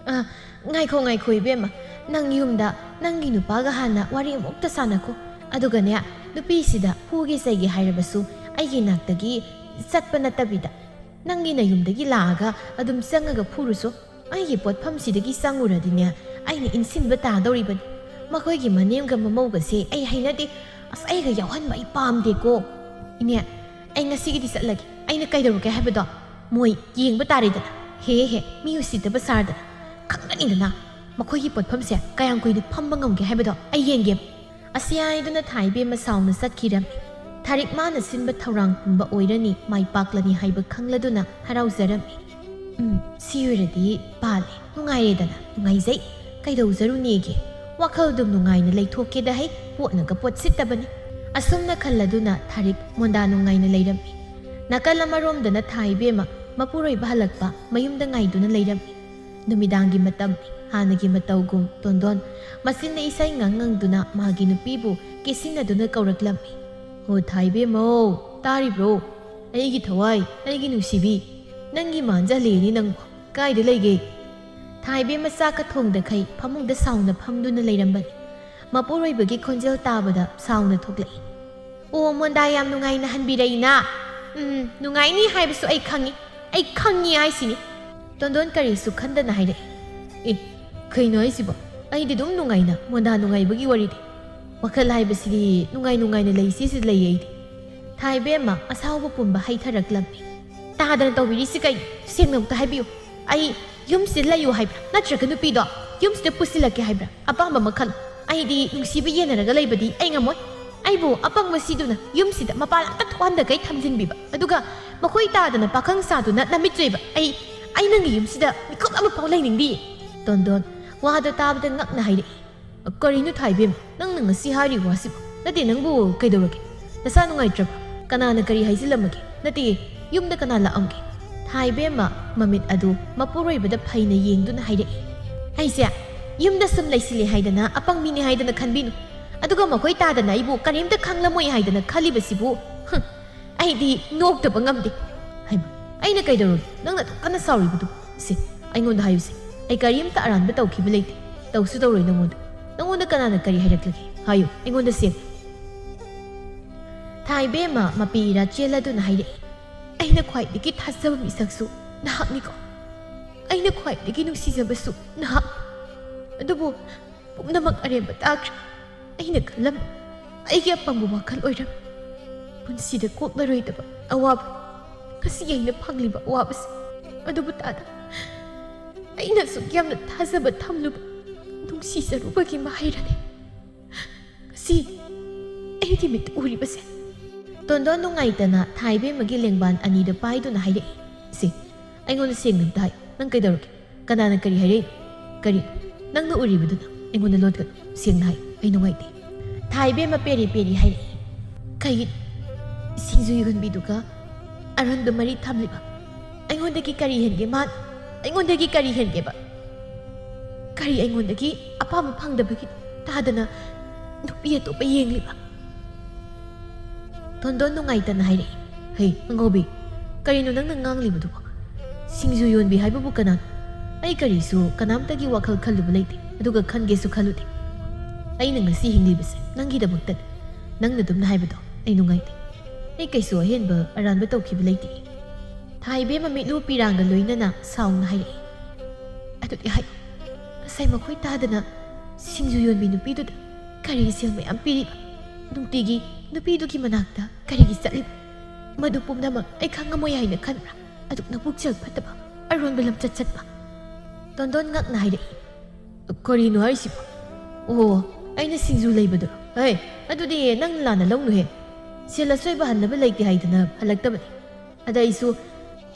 ꯑ, ꯉꯥꯏꯈꯣ, ꯉꯥꯏꯈꯣ ꯏꯕꯦꯝꯃ, ꯅꯪ ꯌꯨꯝꯗ ꯅꯪꯒꯤ ꯅꯨꯄꯥꯒ ꯍꯥꯟꯅ ꯋꯥꯔꯤ ꯑꯃꯨꯛꯇ ꯁꯥꯟꯅꯈꯣ꯫ ꯑꯗꯨꯒꯅꯦ, ꯅꯨꯄꯤꯁꯤꯗ ꯐꯨꯒꯦ ꯆꯩꯒꯦ ꯍꯥꯏꯔꯕꯁꯨ ꯑꯩꯒꯤ ꯅꯥꯛꯇꯒꯤ ꯆꯠꯄ ꯅꯠꯇꯕꯤꯗ ꯅꯪꯒꯤ ꯅꯌꯨꯝꯗꯒꯤ ꯂꯥꯛꯑꯒ ꯑꯗꯨꯝ ꯆꯪꯉꯒ ꯐꯨꯔꯨꯁꯣ꯫ ꯑꯩꯒꯤ ꯄꯣꯠꯐꯝꯁꯤꯗꯒꯤ ꯆꯪꯉꯨꯔꯗꯤꯅꯦ, ꯑꯩꯅ ꯏꯟꯁꯤꯟꯕ ꯇꯥꯗꯧꯔꯤꯕꯅꯤ꯫ ꯃꯈꯣꯏꯒꯤ ꯃꯅꯦꯝꯒ ꯃꯃꯧꯒꯁꯦ ꯑꯩ ꯍꯩꯅꯗꯦ꯫ ꯑꯁ, ꯑꯩꯒ ꯌꯥꯎꯍꯟꯕ ꯑꯩ ꯄꯥꯝꯗꯦꯀꯣ꯫ ꯏꯅꯦ, ꯑꯩ ꯉꯁꯤꯒꯤꯗꯤ ꯆꯠꯂꯒꯦ꯫ ꯑꯩꯅ ꯀꯩꯗꯧꯔꯒꯦ ꯍꯥꯏꯕꯗꯣ ꯃꯣꯏ ꯌꯦꯡꯕ ꯇꯥꯔꯦꯗꯅ꯫ ꯍꯦ ꯍꯦ, ꯃꯤ ꯎꯁꯤꯠꯇꯕ ꯁꯥꯔꯗꯅ꯫ ꯈꯪꯒꯅꯤꯗꯅ, ꯃꯈꯣꯏꯒꯤ ꯄꯣꯠꯐꯝꯁꯦ ꯀꯌꯥꯝ ꯀꯨꯏꯅ ꯐꯝꯕ ꯉꯝꯒꯦ ꯍꯥꯏꯕꯗꯣ ꯑꯩ ꯌꯦꯡꯒꯦ꯫ ꯑꯁꯤ ꯍꯥꯏꯗꯨꯅ ꯊꯥ ꯏꯕꯦꯝꯃ ꯁꯥꯎꯅ ꯆꯠꯈꯤꯔꯝꯃꯤ꯫ ꯊꯥꯔꯤꯛ ꯃꯥꯅ ꯁꯤꯟꯕ ꯊꯧꯔꯥꯡ ꯄꯨꯝꯕ ꯑꯣꯏꯔꯅꯤ, ꯃꯥꯏ ꯄꯥꯛꯂꯅꯤ ꯍꯥꯏꯕ ꯈꯪꯂꯗꯨꯅ ꯍꯔꯥꯎꯖꯔꯝꯃꯤ꯫ ꯎꯝ, ꯁꯤ ꯑꯣꯏꯔꯗꯤ ꯄꯥꯜꯂꯦ, ꯅꯨꯡꯉꯥꯏꯔꯦꯗꯅ, ꯅꯨꯡꯉꯥꯏꯖꯩ꯫ ꯀꯩꯗꯧꯖꯔꯨꯅꯦꯒꯦ? ꯋꯥꯈꯜꯗꯨ ꯅꯨꯡꯉꯥꯏꯅ ꯂꯩꯊꯣꯛꯀꯦꯗ ꯍꯩ, ꯄꯣꯠꯅꯒ ꯄꯣꯠ ꯁꯤꯠꯇꯕꯅꯤ꯫ ꯑꯁꯨꯝꯅ ꯈꯜꯂꯗꯨꯅ ꯊꯥꯔꯤꯛ ꯃꯣꯟꯗꯥ ꯅꯨꯡꯉꯥꯏꯅ ꯂꯩꯔꯝꯃꯤ꯫ ꯅꯥꯀꯜ ꯑꯃꯔꯣꯝꯗꯅ ꯊꯥ ꯏꯕꯦꯝꯃ ꯃꯄꯨꯔꯣꯏꯕ ꯍꯜꯂꯛꯄ ꯃꯌꯨꯝꯗ ꯉꯥꯏꯗꯨꯅ ꯂꯩꯔꯝꯃꯤ꯫ ꯅꯨꯃꯤꯗꯥꯡꯒꯤ ꯃꯇꯝꯅꯤ, ꯍꯥꯟꯅꯒꯤ ꯃꯇꯧꯒꯨꯝ ꯇꯣꯟꯗꯣꯟ ꯃꯆꯤꯟꯗ ꯏꯁꯩ ꯉꯪ ꯉꯪꯗꯨꯅ ꯃꯥꯒꯤ ꯅꯨꯄꯤꯕꯨ ꯀꯦꯁꯤꯟꯅꯗꯨꯅ ꯀꯧꯔꯛꯂꯝꯃꯤ꯫ "ꯍꯣ ꯊꯥ ꯏꯕꯦꯝꯃꯧ, ꯇꯥꯔꯤꯕ꯭ꯔꯣ? ꯑꯩꯒꯤ ꯊꯋꯥꯏ, ꯑꯩꯒꯤ ꯅꯨꯡꯁꯤꯕꯤ, ꯅꯪꯒꯤ ꯃꯥꯟꯖ ꯍꯜꯂꯦꯅꯦ ꯅꯪꯕꯨ꯫ ꯀꯥꯏꯗ ꯂꯩꯒꯦ?" ꯊꯥ ꯏꯕꯦꯝꯃ ꯆꯥꯛꯀ ꯊꯣꯡꯗꯈꯩ ꯐꯃꯨꯡꯗ ꯁꯥꯎꯅ ꯐꯝꯗꯨꯅ ꯂꯩꯔꯝꯕꯅꯤ꯫ ꯃꯄꯨꯔꯣꯏꯕꯒꯤ ꯈꯣꯟꯖꯦꯜ ꯇꯥꯕꯗ ꯁꯥꯎꯅ ꯊꯣꯛꯂꯛꯏ꯫ ꯑꯣ, ꯃꯣꯟꯗꯥ ꯌꯥꯝ ꯅꯨꯡꯉꯥꯏꯅ ꯍꯟꯕꯤꯔꯛꯏꯅ꯫ ꯎꯝ, ꯅꯨꯡꯉꯥꯏꯅꯤ ꯍꯥꯏꯕꯁꯨ ꯑꯩ ꯈꯪꯉꯤ꯫ ꯑꯩ ꯈꯪꯉꯤ ꯍꯥꯏꯁꯤꯅꯤ꯫ ꯇꯣꯟꯗꯣꯟ ꯀꯔꯤꯁꯨ ꯈꯟꯗꯅ ꯍꯥꯏꯔꯛꯏ꯫ ꯑꯦ, ꯀꯩꯅꯣ ꯍꯥꯏꯁꯤꯕꯣ? ꯑꯩꯗꯤ ꯑꯗꯨꯝ ꯅꯨꯡꯉꯥꯏꯅ, ꯃꯣꯟꯗꯥ ꯅꯨꯡꯉꯥꯏꯕꯒꯤ ꯋꯥꯔꯤꯗꯤ꯫ ꯋꯥꯈꯜ ꯍꯥꯏꯕꯁꯤꯗꯤ ꯅꯨꯡꯉꯥꯏ ꯅꯨꯡꯉꯥꯏꯅ ꯂꯩꯁꯤ ꯁꯤꯗ ꯂꯩꯌꯦ ꯑꯩꯗꯤ꯫ ꯊꯥꯏꯕꯦꯝꯃ ꯑꯁꯥꯎꯕ ꯄꯨꯝꯕ ꯍꯩꯊꯔꯛꯂꯝꯃꯤ꯫ ꯇꯥꯗꯅ ꯇꯧꯕꯤꯔꯤꯁꯤ ꯀꯩꯅꯣ? ꯁꯦꯡꯅ ꯑꯝꯇ ꯍꯥꯏꯕꯤꯌꯨ꯫ ꯑꯩ ꯌꯨꯝꯁꯤꯗ ꯂꯩꯌꯨ ꯍꯥꯏꯕ꯭ꯔꯥ? ꯅꯠꯇ꯭ꯔꯒ ꯅꯨꯄꯤꯗꯣ ꯌꯨꯝꯁꯤꯗ ꯄꯨꯁꯤꯜꯂꯛꯀꯦ ꯍꯥꯏꯕ꯭ꯔꯥ? ꯑꯄꯥꯝꯕ ꯑꯃ ꯈꯜꯂꯨ꯫ ꯑꯩꯗꯤ ꯅꯨꯡꯁꯤꯕ ꯌꯦꯟꯅꯔꯒ ꯂꯩꯕꯗꯤ ꯑꯩ ꯉꯝꯃꯣꯏ꯫ ꯑꯩꯕꯨ ꯑꯄꯪꯕ ꯁꯤꯗꯨꯅ ꯌꯨꯝꯁꯤꯗ ꯃꯄꯥꯟ ꯑꯝꯇ ꯊꯣꯛꯍꯟꯗꯈꯩ ꯊꯝꯖꯤꯟꯕꯤꯕ, ꯑꯗꯨꯒ ꯃꯈꯣꯏ ꯇꯥꯗꯅ ꯄꯥꯈꯪ ꯁꯥꯗꯨꯅ ꯅꯃꯤꯠ ꯆꯣꯏꯕ꯫ ꯑꯩ, ꯑꯩ ꯅꯪꯒꯤ ꯌꯨꯝꯁꯤꯗ ꯃꯤꯀꯨꯞ ꯑꯃꯐꯥꯎ ꯂꯩꯅꯤꯡꯗꯤꯌꯦ꯫ ꯇꯣꯟꯗꯣꯟ ꯋꯥꯗꯣ ꯇꯥꯕꯗ ꯉꯛꯅ ꯍꯥꯏꯔꯛꯏ꯫ ꯀꯔꯤꯅꯣ ꯊꯥꯏꯕꯦꯝ, ꯅꯪꯅ ꯉꯁꯤ ꯍꯥꯏꯔꯤ ꯋꯥꯁꯤꯕꯨ? ꯅꯠꯇꯦ, ꯅꯪꯕꯨ ꯀꯩꯗꯧꯔꯒꯦ? ꯅꯁꯥ ꯅꯨꯡꯉꯥꯏꯇ꯭ꯔꯕ? ꯀꯅꯥꯅ ꯀꯔꯤ ꯍꯥꯏꯖꯤꯜꯂꯝꯃꯒꯦ? ꯅꯠꯇꯦ, ꯌꯨꯝꯗ ꯀꯅꯥ ꯂꯥꯛꯑꯝꯒꯦ? ꯊꯥꯏꯕꯦꯝꯃ ꯃꯃꯤꯠ ꯑꯗꯨ ꯃꯄꯨꯔꯣꯏꯕꯗ ꯐꯩꯅ ꯌꯦꯡꯗꯨꯅ ꯍꯥꯏꯔꯛꯏ꯫ ꯑꯩꯁꯦ ꯌꯨꯝꯗ ꯁꯨꯝ ꯂꯩꯁꯤꯜꯂꯦ ꯍꯥꯏꯗꯅ, ꯑꯄꯪꯕꯤꯅꯦ ꯍꯥꯏꯗꯅ ꯈꯟꯕꯤꯅꯨ꯫ ꯑꯗꯨꯒ ꯃꯈꯣꯏ ꯇꯥꯗꯅ ꯑꯩꯕꯨ ꯀꯔꯤꯝꯇ ꯈꯪꯂꯝꯃꯣꯏ ꯍꯥꯏꯗꯅ ꯈꯜꯂꯤꯕꯁꯤꯕꯨ, ꯍꯨꯝ, ꯑꯩꯗꯤ ꯅꯣꯛꯇꯕ ꯉꯝꯗꯦ꯫ ꯍꯩꯃꯥ, ꯑꯩꯅ ꯀꯩꯗꯧꯔꯒꯦ? ꯅꯪꯅ ꯑꯗꯨꯛ ꯀꯟꯅ ꯁꯥꯎꯔꯤꯕꯗꯨꯕꯨ? ꯁꯦ, ꯑꯩꯉꯣꯟꯗ ꯍꯥꯏꯌꯨꯁꯦ꯫ ꯑꯩ ꯀꯔꯤꯝꯇ ꯑꯔꯥꯟꯕ ꯇꯧꯈꯤꯕ ꯂꯩꯇꯦ꯫ ꯇꯧꯁꯨ ꯇꯧꯔꯣꯏ ꯅꯉꯣꯟꯗ꯫ ꯅꯉꯣꯟꯗ ꯀꯅꯥꯅ ꯀꯔꯤ ꯍꯥꯏꯔꯛꯂꯒꯦ? ꯍꯥꯏꯌꯨ, ꯑꯩꯉꯣꯟꯗ ꯁꯦꯡꯅ꯫ ꯊꯥꯏꯕꯦꯝꯃ ꯃꯄꯤ ꯏꯔꯥ ꯆꯦꯜꯂꯗꯨꯅ ꯍꯥꯏꯔꯛꯏ꯫ ꯑꯩꯅ ꯈ꯭ꯋꯥꯏꯗꯒꯤ ꯊꯥꯖꯕ ꯃꯤꯁꯛꯁꯨ ꯅꯍꯥꯛꯅꯤꯀꯣ꯫ ꯑꯩꯅ ꯈ꯭ꯋꯥꯏꯗꯒꯤ ꯅꯨꯡꯁꯤꯖꯕꯁꯨ ꯅꯍꯥꯛ꯫ ꯑꯗꯨꯕꯨ ꯄꯨꯝꯅꯃꯛ ꯑꯔꯦꯝꯕ ꯇꯥꯈ꯭ꯔꯦ꯫ ꯑꯩꯅ ꯈꯜꯂꯝꯃꯤ ꯑꯩꯒꯤ ꯑꯄꯪꯕ ꯋꯥꯈꯜ ꯑꯣꯏꯔꯝꯃꯤ꯫ ꯄꯨꯟꯁꯤꯗ ꯀꯣꯛꯂꯔꯣꯏꯗꯕ ꯑꯋꯥꯕ, ꯉꯁꯤ ꯑꯩꯅ ꯐꯪꯂꯤꯕ ꯑꯋꯥꯕꯁꯦ꯫ ꯑꯗꯨꯕꯨ ꯇꯥꯗ, ꯑꯩꯅ ꯑꯁꯨꯛ ꯌꯥꯝꯅ ꯊꯥꯖꯕ ꯊꯝꯂꯨꯕ, ꯅꯨꯡꯁꯤꯖꯔꯨꯕꯒꯤ ꯃꯍꯩꯔꯅꯤ ꯉꯁꯤ ꯑꯩꯒꯤ ꯃꯤꯠꯇ ꯎꯔꯤꯕꯁꯦ꯫ ꯇꯣꯟꯗꯣꯟ ꯅꯨꯡꯉꯥꯏꯇꯅ ꯊꯥꯏꯕꯦꯝꯃꯒꯤ ꯂꯦꯡꯕꯥꯟ ꯑꯅꯤꯗ ꯄꯥꯏꯗꯨꯅ ꯍꯥꯏꯔꯛꯏ꯫ ꯁꯦ, ꯑꯩꯉꯣꯟꯗ ꯁꯦꯡꯅ ꯑꯝꯇ ꯍꯥꯏ, ꯅꯪ ꯀꯩꯗꯧꯔꯒꯦ? ꯀꯅꯥꯅ ꯀꯔꯤ ꯍꯥꯏꯔꯛꯏ? ꯀꯔꯤ? ꯅꯪꯅ ꯎꯔꯤꯕꯗꯨꯅ ꯑꯩꯉꯣꯟꯗ ꯂꯣꯠꯀꯅꯨ꯫ ꯁꯦꯡꯅ ꯍꯥꯏ, ꯑꯩ ꯅꯨꯡꯉꯥꯏꯇꯦ꯫ ꯊꯥꯏꯕꯦꯝꯃ ꯄꯦꯔꯤ ꯄꯦꯔꯤ ꯍꯥꯏꯔꯛꯏ꯫ ꯀꯩꯒꯤ ꯁꯤꯡꯖꯨ ꯌꯣꯟꯕꯤꯗꯨꯒ ꯑꯔꯣꯟꯕ ꯃꯔꯤ ꯊꯝꯂꯤꯕ? ꯑꯩꯉꯣꯟꯗꯒꯤ ꯀꯔꯤ ꯍꯦꯟꯒꯦ ꯃꯥ? ꯑꯩꯉꯣꯟꯗꯒꯤ ꯀꯔꯤ ꯍꯦꯟꯒꯦꯕ? ꯀꯔꯤ ꯑꯩꯉꯣꯟꯗꯒꯤ ꯑꯄꯥꯝꯕ ꯐꯪꯗꯕꯒꯤ ꯇꯥꯗꯅ ꯅꯨꯄꯤ ꯑꯇꯣꯞꯄ ꯌꯦꯡꯂꯤꯕ? ꯇꯣꯟꯗꯣꯟ ꯅꯨꯡꯉꯥꯏꯇꯅ ꯍꯥꯏꯔꯛꯏ꯫ ꯍꯩ, ꯑꯉꯧꯕꯤ, ꯀꯔꯤꯅꯣ ꯅꯪꯅ ꯉꯥꯡꯂꯤꯕꯗꯨꯕꯣ? ꯁꯤꯡꯖꯨ ꯌꯣꯟꯕꯤ ꯍꯥꯏꯕꯕꯨ ꯀꯅꯥꯅꯣ? ꯑꯩ ꯀꯔꯤꯁꯨ ꯀꯅꯥꯝꯇꯒꯤ ꯋꯥꯈꯜ ꯈꯜꯂꯨꯕ ꯂꯩꯇꯦ, ꯑꯗꯨꯒ ꯈꯟꯒꯦꯁꯨ ꯈꯜꯂꯨꯗꯦ꯫ ꯑꯩꯅ ꯉꯁꯤ ꯍꯤꯡꯂꯤꯕꯁꯦ ꯅꯪꯒꯤꯗꯃꯛꯇꯅꯤ꯫ ꯅꯪꯅ ꯑꯗꯨꯝꯅ ꯍꯥꯏꯕꯗꯣ ꯑꯩ ꯅꯨꯡꯉꯥꯏꯇꯦ꯫ ꯑꯩ ꯀꯩꯁꯨ ꯑꯍꯦꯟꯕ ꯑꯔꯥꯟꯕ ꯇꯧꯈꯤꯕ ꯂꯩꯇꯦ꯫ ꯊꯥꯏꯕꯦꯝꯃ ꯃꯤꯠꯂꯨ ꯄꯤꯔꯥꯡꯒ ꯂꯣꯏꯅꯅ ꯁꯥꯎꯅ ꯍꯥꯏꯔꯛꯏ꯫ ꯑꯗꯨꯗꯤ ꯍꯥꯏ, ꯉꯁꯥꯏ ꯃꯈꯣꯏ ꯇꯥꯗꯅ ꯁꯤꯡꯖꯨ ꯌꯣꯟꯕꯤ ꯅꯨꯄꯤꯗꯨꯗ ꯀꯔꯤ ꯁꯦꯜ ꯃꯌꯥꯝ ꯄꯤꯔꯤꯕ? ꯅꯨꯡꯇꯤꯒꯤ ꯅꯨꯄꯤꯗꯨꯒꯤ ꯃꯅꯥꯛꯇ ꯀꯔꯤꯒꯤ ꯆꯠꯂꯤꯕ? ꯃꯗꯨ ꯄꯨꯝꯅꯃꯛ ꯑꯩ ꯈꯪꯉꯝꯃꯣꯏ ꯍꯥꯏꯅ ꯈꯟꯕ꯭ꯔꯥ? ꯑꯗꯨꯛ ꯅꯄꯨꯛꯆꯦꯜ ꯐꯠꯇꯕ, ꯑꯔꯣꯟꯕ ꯂꯝꯆꯠ ꯆꯠꯄ꯫ ꯇꯣꯟꯗꯣꯟ ꯉꯛꯅ ꯍꯥꯏꯔꯛꯏ꯫ ꯀꯔꯤꯅꯣ ꯍꯥꯏꯁꯤꯕꯣ? ꯑꯣ, ꯑꯩꯅ ꯁꯤꯡꯖꯨ ꯂꯩꯕꯗꯨꯔꯣ? ꯍꯦ, ꯑꯗꯨꯗꯤ ꯅꯪ ꯂꯥꯟꯅ ꯂꯧꯅꯨꯍꯦ꯫ ꯁꯦꯜ ꯑꯁꯣꯏꯕ ꯍꯟꯅꯕ ꯂꯩꯇꯦ ꯍꯥꯏꯗꯅ ꯍꯜꯂꯛꯇꯕꯅꯤ꯫ ꯑꯗ ꯑꯩꯁꯨ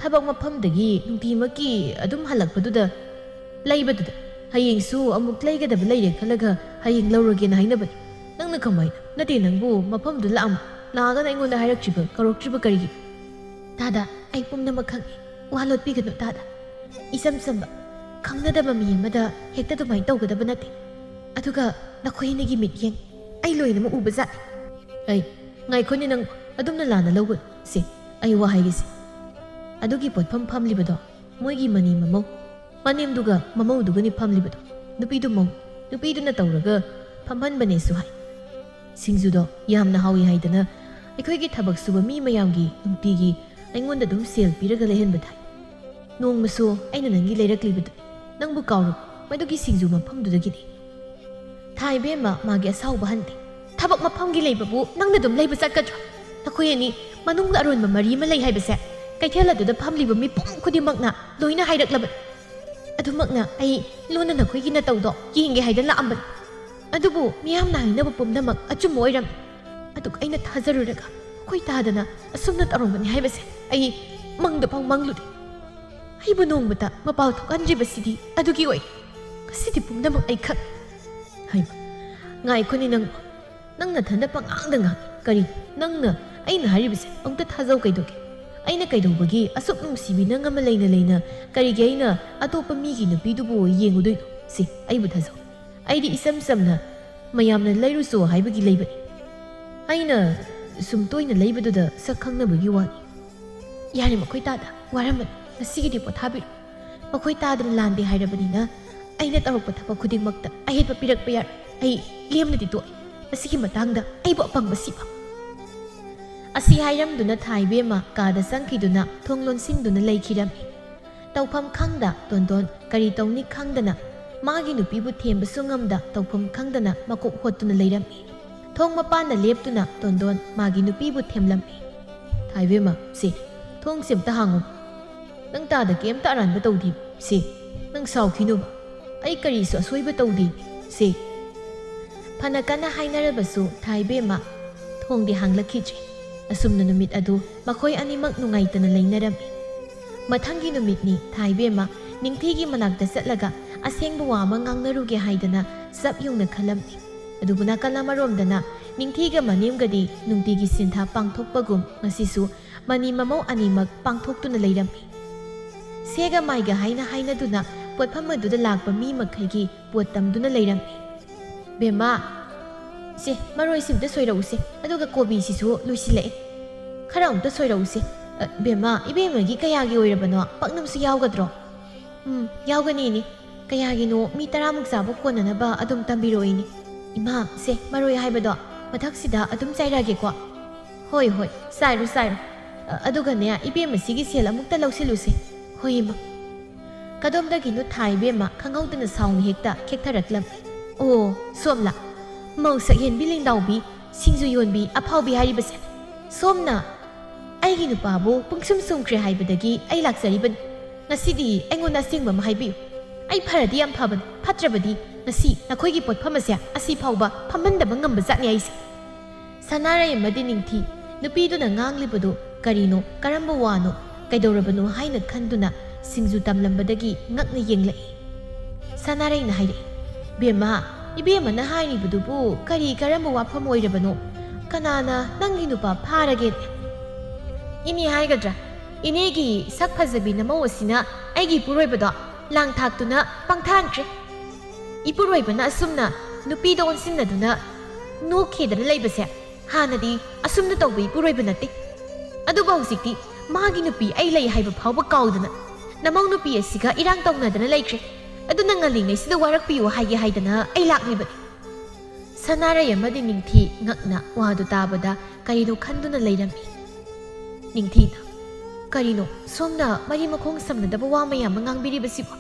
ꯊꯕꯛ ꯃꯐꯝꯗꯒꯤ ꯅꯨꯡꯇꯤꯃꯛꯀꯤ ꯑꯗꯨꯝ ꯍꯜꯂꯛꯄꯗꯨꯗ ꯂꯩꯕꯗꯨꯗ ꯍꯌꯦꯡꯁꯨ ꯑꯃꯨꯛ ꯂꯩꯒꯗꯕ ꯂꯩꯔꯦ ꯈꯜꯂꯒ ꯍꯌꯦꯡ ꯂꯧꯔꯒꯦꯅ ꯍꯥꯏꯅꯕꯅꯤ꯫ ꯅꯪꯅ ꯀꯃꯥꯏꯅ? ꯅꯠꯇꯦ, ꯅꯪꯕꯨ ꯃꯐꯝꯗꯨ ꯂꯥꯛꯑꯝ-, ꯂꯥꯛꯑꯒꯅ ꯑꯩꯉꯣꯟꯗ ꯍꯥꯏꯔꯛꯇ꯭ꯔꯤꯕ, ꯀꯧꯔꯛꯇ꯭ꯔꯤꯕ ꯀꯔꯤꯒꯤ? ꯇꯥꯗ, ꯑꯩ ꯄꯨꯝꯅꯃꯛ ꯈꯪꯉꯤ꯫ ꯋꯥ ꯂꯣꯠꯄꯤꯒꯅꯨ ꯇꯥꯗ꯫ ꯏꯆꯝ ꯆꯝꯕ, ꯈꯪꯅꯗꯕ ꯃꯤ ꯑꯃꯗ ꯍꯦꯛꯇ ꯑꯗꯨꯃꯥꯏꯅ ꯇꯧꯒꯗꯕ ꯅꯠꯇꯦ꯫ ꯑꯗꯨꯒ ꯅꯈꯣꯏ ꯑꯅꯤꯒꯤ ꯃꯤꯠꯌꯦꯡ ꯑꯩ ꯂꯣꯏꯅꯃꯛ ꯎꯕ ꯖꯥꯠꯅꯤ꯫ ꯑꯩ, ꯉꯥꯏꯈꯣꯅꯦ ꯅꯪ, ꯑꯗꯨꯝꯅ ꯂꯥꯟꯅ ꯂꯧꯒꯅꯨ꯫ ꯁꯦ, ꯑꯩ ꯋꯥ ꯍꯥꯏꯒꯦꯁꯦ꯫ ꯑꯗꯨꯒꯤ ꯄꯣꯠꯐꯝ ꯐꯝꯂꯤꯕꯗꯣ ꯃꯣꯏꯒꯤ ꯃꯅꯤ ꯃꯃꯧ, ꯃꯅꯦꯝꯗꯨꯒ ꯃꯃꯧꯗꯨꯒꯅꯤ ꯐꯝꯂꯤꯕꯗꯣ꯫ ꯅꯨꯄꯤꯗꯨ ꯃꯧ, ꯅꯨꯄꯤꯗꯨꯅ ꯇꯧꯔꯒ ꯐꯝꯍꯟꯕꯅꯦꯁꯨ ꯍꯥꯏ꯫ ꯁꯤꯡꯖꯨꯗꯣ ꯌꯥꯝꯅ ꯍꯥꯎꯏ ꯍꯥꯏꯗꯅ ꯑꯩꯈꯣꯏꯒꯤ ꯊꯕꯛ ꯁꯨꯕ ꯃꯤ ꯃꯌꯥꯝꯒꯤ ꯅꯨꯡꯇꯤꯒꯤ ꯑꯩꯉꯣꯟꯗ ꯑꯗꯨꯝ ꯁꯦꯜ ꯄꯤꯔꯒ ꯂꯩꯍꯟꯕ ꯊꯥꯏ꯫ ꯅꯣꯡꯃꯁꯨ ꯑꯩꯅ ꯅꯪꯒꯤ ꯂꯩꯔꯛꯂꯤꯕꯗꯨ ꯅꯪꯕꯨ ꯀꯥꯎꯔꯕ? ꯃꯗꯨꯒꯤ ꯁꯤꯡꯖꯨ ꯃꯐꯝꯗꯨꯗꯒꯤꯅꯤ꯫ ꯊꯥ ꯏꯕꯦꯝꯃ, ꯃꯥꯒꯤ ꯑꯁꯥꯎꯕ ꯍꯟꯗꯦ꯫ ꯊꯕꯛ ꯃꯐꯝꯒꯤ ꯂꯩꯕꯕꯨ ꯅꯪꯅ ꯑꯗꯨꯝ ꯂꯩꯕ ꯆꯠꯀꯗ꯭ꯔꯥ? ꯅꯈꯣꯏ ꯑꯅꯤ ꯃꯅꯨꯡꯗ ꯑꯔꯣꯟꯕ ꯃꯔꯤ ꯑꯃ ꯂꯩ ꯍꯥꯏꯕꯁꯦ ꯀꯩꯊꯦꯜ ꯑꯗꯨꯗ ꯐꯝꯂꯤꯕ ꯃꯤꯄꯨꯝ ꯈꯨꯗꯤꯡꯃꯛꯅ ꯂꯣꯏꯅ ꯍꯥꯏꯔꯛꯂꯕꯅꯤ꯫ ꯑꯗꯨꯃꯛꯅ ꯑꯩ ꯂꯣꯟꯅ ꯅꯈꯣꯏꯒꯤ ꯅꯇꯧꯗꯣ ꯌꯦꯡꯒꯦ ꯍꯥꯏꯗꯅ ꯂꯥꯛꯑꯝꯕꯅꯤ꯫ ꯑꯗꯨꯕꯨ ꯃꯤꯌꯥꯝꯅ ꯍꯥꯏꯅꯕ ꯄꯨꯝꯅꯃꯛ ꯑꯆꯨꯝꯕ ꯑꯣꯏꯔꯝꯃꯤ꯫ ꯑꯗꯨꯒ ꯑꯩꯅ ꯊꯥꯖꯔꯨꯔꯒ ꯃꯈꯣꯏ ꯇꯥꯗꯅ ꯑꯁꯨꯝꯅ ꯇꯧꯔꯝꯒꯅꯤ ꯍꯥꯏꯕꯁꯦ ꯑꯩ ꯃꯪꯗ ꯐꯥꯎ ꯃꯪꯂꯨꯗꯦ꯫ ꯑꯩꯕꯨ ꯅꯣꯡꯃꯇ ꯃꯄꯥꯜ ꯊꯣꯛꯍꯟꯗ꯭ꯔꯤꯕꯁꯤꯗꯤ ꯑꯗꯨꯒꯤ ꯑꯣꯏ꯫ ꯉꯁꯤꯗꯤ ꯄꯨꯝꯅꯃꯛ ꯑꯩ ꯈꯪ-, ꯍꯩꯃ, ꯉꯥꯏꯈꯣꯅꯦ ꯅꯪ, ꯅꯪ ꯅꯊꯟꯗ ꯄꯉꯥꯡꯗ ꯉꯥꯡ-, ꯀꯔꯤ? ꯅꯪꯅ ꯑꯩꯅ ꯍꯥꯏꯔꯤꯕꯁꯦ ꯑꯃꯨꯛꯇ ꯊꯥꯖꯧ ꯀꯩꯗꯧꯒꯦ? ꯑꯩꯅ ꯀꯩꯗꯧꯕꯒꯤ ꯑꯁꯨꯛ ꯅꯨꯡꯁꯤꯕꯤ ꯅꯪ ꯑꯃ ꯂꯩꯅ ꯂꯩꯅ ꯀꯔꯤꯒꯤ ꯑꯩꯅ ꯑꯇꯣꯞꯄ ꯃꯤꯒꯤ ꯅꯨꯄꯤꯗꯨꯕꯨ ꯌꯦꯡꯉꯨꯗꯣꯏꯅꯣ? ꯁꯤ ꯑꯩꯕꯨ ꯊꯥꯖꯧ꯫ ꯑꯩꯗꯤ ꯏꯆꯝ ꯆꯝꯅ ꯃꯌꯥꯝꯅ ꯂꯩꯔꯨꯆꯣ ꯍꯥꯏꯕꯒꯤ ꯂꯩꯕꯅꯤ꯫ ꯑꯩꯅ ꯁꯨꯝ ꯇꯣꯏꯅ ꯂꯩꯕꯗꯨꯗ ꯁꯛ ꯈꯪꯅꯕꯒꯤ ꯋꯥꯅꯤ꯫ ꯌꯥꯔꯦ, ꯃꯈꯣꯏ ꯇꯥꯗ ꯋꯥꯔꯝꯃꯅꯤ꯫ ꯉꯁꯤꯒꯤꯗꯤ ꯄꯣꯊꯥꯕꯤꯔꯣ꯫ ꯃꯈꯣꯏ ꯇꯥꯗꯅ ꯂꯥꯟꯗꯦ ꯍꯥꯏꯔꯕꯅꯤꯅ ꯑꯩꯅ ꯇꯧꯔꯛꯄ ꯊꯕꯛ ꯈꯨꯗꯤꯡꯃꯛꯇ ꯑꯍꯦꯟꯕ ꯄꯤꯔꯛꯄ ꯌꯥꯔꯣꯏ꯫ ꯑꯩ ꯂꯦꯝꯅꯗꯤ ꯇꯣꯛꯑꯦ꯫ ꯃꯁꯤꯒꯤ ꯃꯇꯥꯡꯗ ꯑꯩꯕꯨ ꯑꯄꯪꯕ ꯁꯤꯕ꯫ ꯑꯁꯤ ꯍꯥꯏꯔꯝꯗꯨꯅ ꯊꯥꯏꯕꯦꯝꯃ ꯀꯥꯗ ꯆꯪꯈꯤꯗꯨꯅ ꯊꯣꯡ ꯂꯣꯟꯁꯤꯟꯗꯨꯅ ꯂꯩꯈꯤꯔꯝꯃꯤ꯫ ꯇꯧꯐꯝ ꯈꯪꯗ ꯇꯣꯟꯗꯣꯟ ꯀꯔꯤ ꯇꯧꯅꯤ ꯈꯪꯗꯅ ꯃꯥꯒꯤ ꯅꯨꯄꯤꯕꯨ ꯊꯦꯝꯕꯁꯨ ꯉꯝꯗ ꯇꯧꯐꯝ ꯈꯪꯗꯅ ꯃꯀꯣꯛ ꯍꯣꯠꯇꯨꯅ ꯂꯩꯔꯝꯃꯤ꯫ ꯊꯣꯡ ꯃꯄꯥꯟꯗ ꯂꯦꯞꯇꯨꯅ ꯇꯣꯟꯗꯣꯟ ꯃꯥꯒꯤ ꯅꯨꯄꯤꯕꯨ ꯊꯦꯝꯂꯝꯃꯤ꯫ "ꯊꯥꯏꯕꯦꯝꯃ, ꯁꯦ, ꯊꯣꯡꯁꯦ ꯑꯝꯇ ꯍꯥꯡꯉꯨ꯫ ꯅꯪ ꯇꯥꯗ ꯀꯩꯝꯇ ꯑꯔꯥꯟꯕ ꯇꯧꯗꯦ꯫ ꯁꯦ, ꯅꯪ ꯁꯥꯎꯈꯤꯅꯨꯕ꯫ ꯑꯩ ꯀꯔꯤꯁꯨ ꯑꯁꯣꯏꯕ ꯇꯧꯗꯦ꯫ ꯁꯦ꯫" ꯐꯅ ꯀꯟꯅ ꯍꯥꯏꯅꯔꯕꯁꯨ ꯊꯥꯏꯕꯦꯝꯃ ꯊꯣꯡꯗꯤ ꯍꯥꯡꯂꯛꯈꯤꯗ꯭ꯔꯦ꯫ ꯑꯁꯨꯝꯅ ꯅꯨꯃꯤꯠ ꯑꯗꯨ ꯃꯈꯣꯏ ꯑꯅꯤꯃꯛ ꯅꯨꯡꯉꯥꯏꯇꯅ ꯂꯩꯅꯔꯝꯃꯤ꯫ ꯃꯊꯪꯒꯤ ꯅꯨꯃꯤꯠꯅꯤ ꯊꯥꯏꯕꯦꯝꯃ ꯅꯤꯡꯊꯤꯒꯤ ꯃꯅꯥꯛꯇ ꯆꯠꯂꯒ ꯑꯁꯦꯡꯕ ꯋꯥ ꯑꯃ ꯉꯥꯡꯅꯔꯨꯒꯦ ꯍꯥꯏꯗꯅ ꯆꯞ ꯌꯨꯡꯅ ꯈꯜꯂꯝꯃꯤ꯫ ꯑꯗꯨꯕꯨ ꯅꯥꯀꯜ ꯑꯃꯔꯣꯝꯗꯅ ꯅꯤꯡꯊꯤꯒ ꯃꯅꯦꯝꯒꯗꯤ ꯅꯨꯡꯇꯤꯒꯤ ꯁꯤꯟꯊꯥ ꯄꯥꯡꯊꯣꯛꯄꯒꯨꯝ ꯉꯁꯤꯁꯨ ꯃꯅꯤ ꯃꯃꯧ ꯑꯅꯤꯃꯛ ꯄꯥꯡꯊꯣꯛꯇꯨꯅ ꯂꯩꯔꯝꯃꯤ꯫ ꯁꯦꯒ ꯃꯥꯏꯒ ꯍꯥꯏꯅ ꯍꯥꯏꯅꯗꯨꯅ ꯄꯣꯠꯐꯝ ꯑꯗꯨꯗ ꯂꯥꯛꯄ ꯃꯤ ꯃꯈꯩꯒꯤ ꯄꯣꯠ ꯇꯝꯗꯨꯅ ꯂꯩꯔꯝꯃꯤ꯫ "ꯕꯦꯝꯃ, ꯁꯦ, ꯃꯔꯣꯏꯁꯤꯝꯇ ꯁꯣꯏꯔꯛꯎꯁꯦ, ꯑꯗꯨꯒ ꯀꯣꯕꯤꯁꯤꯁꯨ ꯂꯣꯏꯁꯤꯜꯂꯛꯑꯦ꯫ ꯈꯔ ꯑꯃꯨꯛꯇ ꯁꯣꯏꯔꯛꯎꯁꯦ꯫ ꯑ, ꯕꯦꯝꯃ, ꯏꯕꯦꯝꯃꯒꯤ ꯀꯌꯥꯒꯤ ꯑꯣꯏꯔꯕꯅꯣ? ꯄꯥꯛꯅꯝꯁꯨ ꯌꯥꯎꯒꯗ꯭ꯔꯣ?" "ꯎꯝ, ꯌꯥꯎꯒꯅꯤ, ꯏꯅꯦ꯫ ꯀꯌꯥꯒꯤꯅꯣ? ꯃꯤ ꯇꯔꯥꯃꯨꯛ ꯆꯥꯕ ꯀꯣꯟꯅꯅꯕ ꯑꯗꯨꯝ ꯇꯝꯕꯤꯔꯛꯑꯣ, ꯏꯅꯦ꯫ ꯏꯃꯥ, ꯁꯦ, ꯃꯔꯣꯏ ꯍꯥꯏꯕꯗꯣ ꯃꯊꯛꯁꯤꯗ ꯑꯗꯨꯝ ꯆꯥꯏꯔꯛꯑꯒꯦꯀꯣ꯫" "ꯍꯣꯏ, ꯍꯣꯏ, ꯆꯥꯏꯔꯣ, ꯆꯥꯏꯔꯣ꯫ ꯑ, ꯑꯗꯨꯒꯅꯦ, ꯏꯕꯦꯝꯃ, ꯁꯤꯒꯤ ꯁꯦꯜ ꯑꯃꯨꯛꯇ ꯂꯧꯁꯤꯜꯂꯨꯁꯦ꯫" "ꯍꯣꯏ, ꯏꯃꯥ꯫" ꯀꯗꯣꯝꯗꯒꯤꯅꯣ ꯊꯥꯏ ꯏꯕꯦꯝꯃ ꯈꯪꯍꯧꯗꯅ ꯁꯥꯎꯅ ꯍꯦꯛꯇ ꯈꯦꯛꯊꯔꯛꯂꯝꯃꯤ꯫ "ꯑꯣ, ꯁꯣꯝꯂꯥ? ꯃꯧ ꯁꯛꯍꯦꯟꯕꯤ ꯂꯦꯡꯗꯥꯎꯕꯤ, ꯁꯤꯡꯖꯨ ꯌꯣꯟꯕꯤ ꯑꯐꯥꯎꯕꯤ ꯍꯥꯏꯔꯤꯕꯁꯦ ꯁꯣꯝꯅ?" "ꯑꯩꯒꯤ ꯅꯨꯄꯥꯕꯨ ꯄꯨꯡꯁꯨꯝ ꯁꯨꯝꯈ꯭ꯔꯦ ꯍꯥꯏꯕꯗꯒꯤ ꯑꯩ ꯂꯥꯛꯆꯔꯤꯕꯅꯤ꯫ ꯉꯁꯤꯗꯤ ꯑꯩꯉꯣꯟꯗ ꯑꯁꯦꯡꯕ ꯑꯃ ꯍꯥꯏꯕꯤꯌꯨ꯫ ꯑꯩ ꯐꯔꯗꯤ ꯌꯥꯝ ꯐꯕꯅꯤ, ꯐꯠꯇ꯭ꯔꯕꯗꯤ ꯉꯁꯤ ꯅꯈꯣꯏꯒꯤ ꯄꯣꯠꯐꯝ ꯑꯁꯦ ꯑꯁꯤ ꯐꯥꯎꯕ ꯐꯝꯍꯟꯗꯕ ꯉꯝꯕ ꯖꯥꯠꯅꯤ ꯑꯩꯁꯦ꯫" ꯁꯅꯥꯔꯩ ꯑꯃꯗꯤ ꯅꯤꯡꯊꯤ ꯅꯨꯄꯤꯗꯨꯅ ꯉꯥꯡꯂꯤꯕꯗꯨ ꯀꯔꯤꯅꯣ, ꯀꯔꯝꯕ ꯋꯥꯅꯣ, ꯀꯩꯗꯧꯔꯕꯅꯣ ꯍꯥꯏꯅ ꯈꯟꯗꯨꯅ ꯁꯤꯡꯖꯨ ꯇꯝꯂꯝꯕꯗꯒꯤ ꯉꯛꯅ ꯌꯦꯡꯂꯛꯏ꯫ ꯁꯅꯥꯔꯩꯅ ꯍꯥꯏꯔꯛꯏ, "ꯕꯦꯝꯃ, ꯏꯕꯦꯝꯃꯅ ꯍꯥꯏꯔꯤꯕꯗꯨꯕꯨ ꯀꯔꯤ ꯀꯔꯝꯕ ꯋꯥꯐꯝ ꯑꯣꯏꯔꯕꯅꯣ? ꯀꯅꯥꯅ ꯅꯪꯒꯤ ꯅꯨꯄꯥ ꯐꯥꯔꯒꯦ?" "ꯏꯅꯦ ꯍꯥꯏꯒꯗ꯭ꯔꯥ? ꯏꯅꯦꯒꯤ ꯁꯛ ꯐꯖꯕꯤ ꯅꯃꯧ ꯑꯁꯤꯅ ꯑꯩꯒꯤ ꯏꯄꯨꯔꯣꯏꯕꯗꯣ ꯂꯥꯡ ꯊꯥꯛꯇꯨꯅ ꯄꯪꯊꯥꯟꯈ꯭ꯔꯦ꯫ ꯏꯄꯨꯔꯣꯏꯕꯅ ꯑꯁꯨꯝꯅ ꯅꯨꯄꯤꯗ ꯑꯣꯟꯁꯤꯟꯅꯗꯨꯅ ꯅꯣꯛꯈꯤꯗꯅ ꯂꯩꯕꯁꯦ ꯍꯥꯟꯅꯗꯤ ꯑꯁꯨꯝꯅ ꯇꯧꯕ ꯏꯄꯨꯔꯣꯏꯕ ꯅꯠꯇꯦ꯫ ꯑꯗꯨꯕꯨ ꯍꯧꯖꯤꯛꯇꯤ ꯃꯥꯒꯤ ꯅꯨꯄꯤ ꯑꯩ ꯂꯩ ꯍꯥꯏꯕ ꯐꯥꯎꯕ ꯀꯥꯎꯗꯅ ꯅꯃꯧ ꯅꯨꯄꯤ ꯑꯁꯤꯒ ꯏꯔꯥꯡ ꯇꯧꯅꯗꯅ ꯂꯩꯈ꯭ꯔꯦ꯫ ꯑꯗꯨꯅ ꯉꯜꯂꯤꯉꯩꯁꯤꯗ ꯋꯥꯔꯛꯄꯤꯌꯨ ꯍꯥꯏꯒꯦ ꯍꯥꯏꯗꯅ ꯑꯩ ꯂꯥꯛꯂꯤꯕꯅꯤ꯫" ꯁꯅꯥꯔꯩ ꯑꯃꯗꯤ ꯅꯤꯡꯊꯤ ꯉꯛꯅ ꯋꯥꯗꯨ ꯇꯥꯕꯗ ꯀꯔꯤꯅꯣ ꯈꯟꯗꯨꯅ ꯂꯩꯔꯝꯃꯤ꯫ ꯅꯤꯡꯊꯤꯅ, "ꯀꯔꯤꯅꯣ ꯁꯣꯝꯅ ꯃꯔꯤ ꯃꯈꯣꯡ ꯁꯝꯅꯗꯕ ꯋꯥ ꯃꯌꯥꯝ ꯑꯃ ꯉꯥꯡꯕꯤꯔꯤꯕꯁꯤꯕꯣ?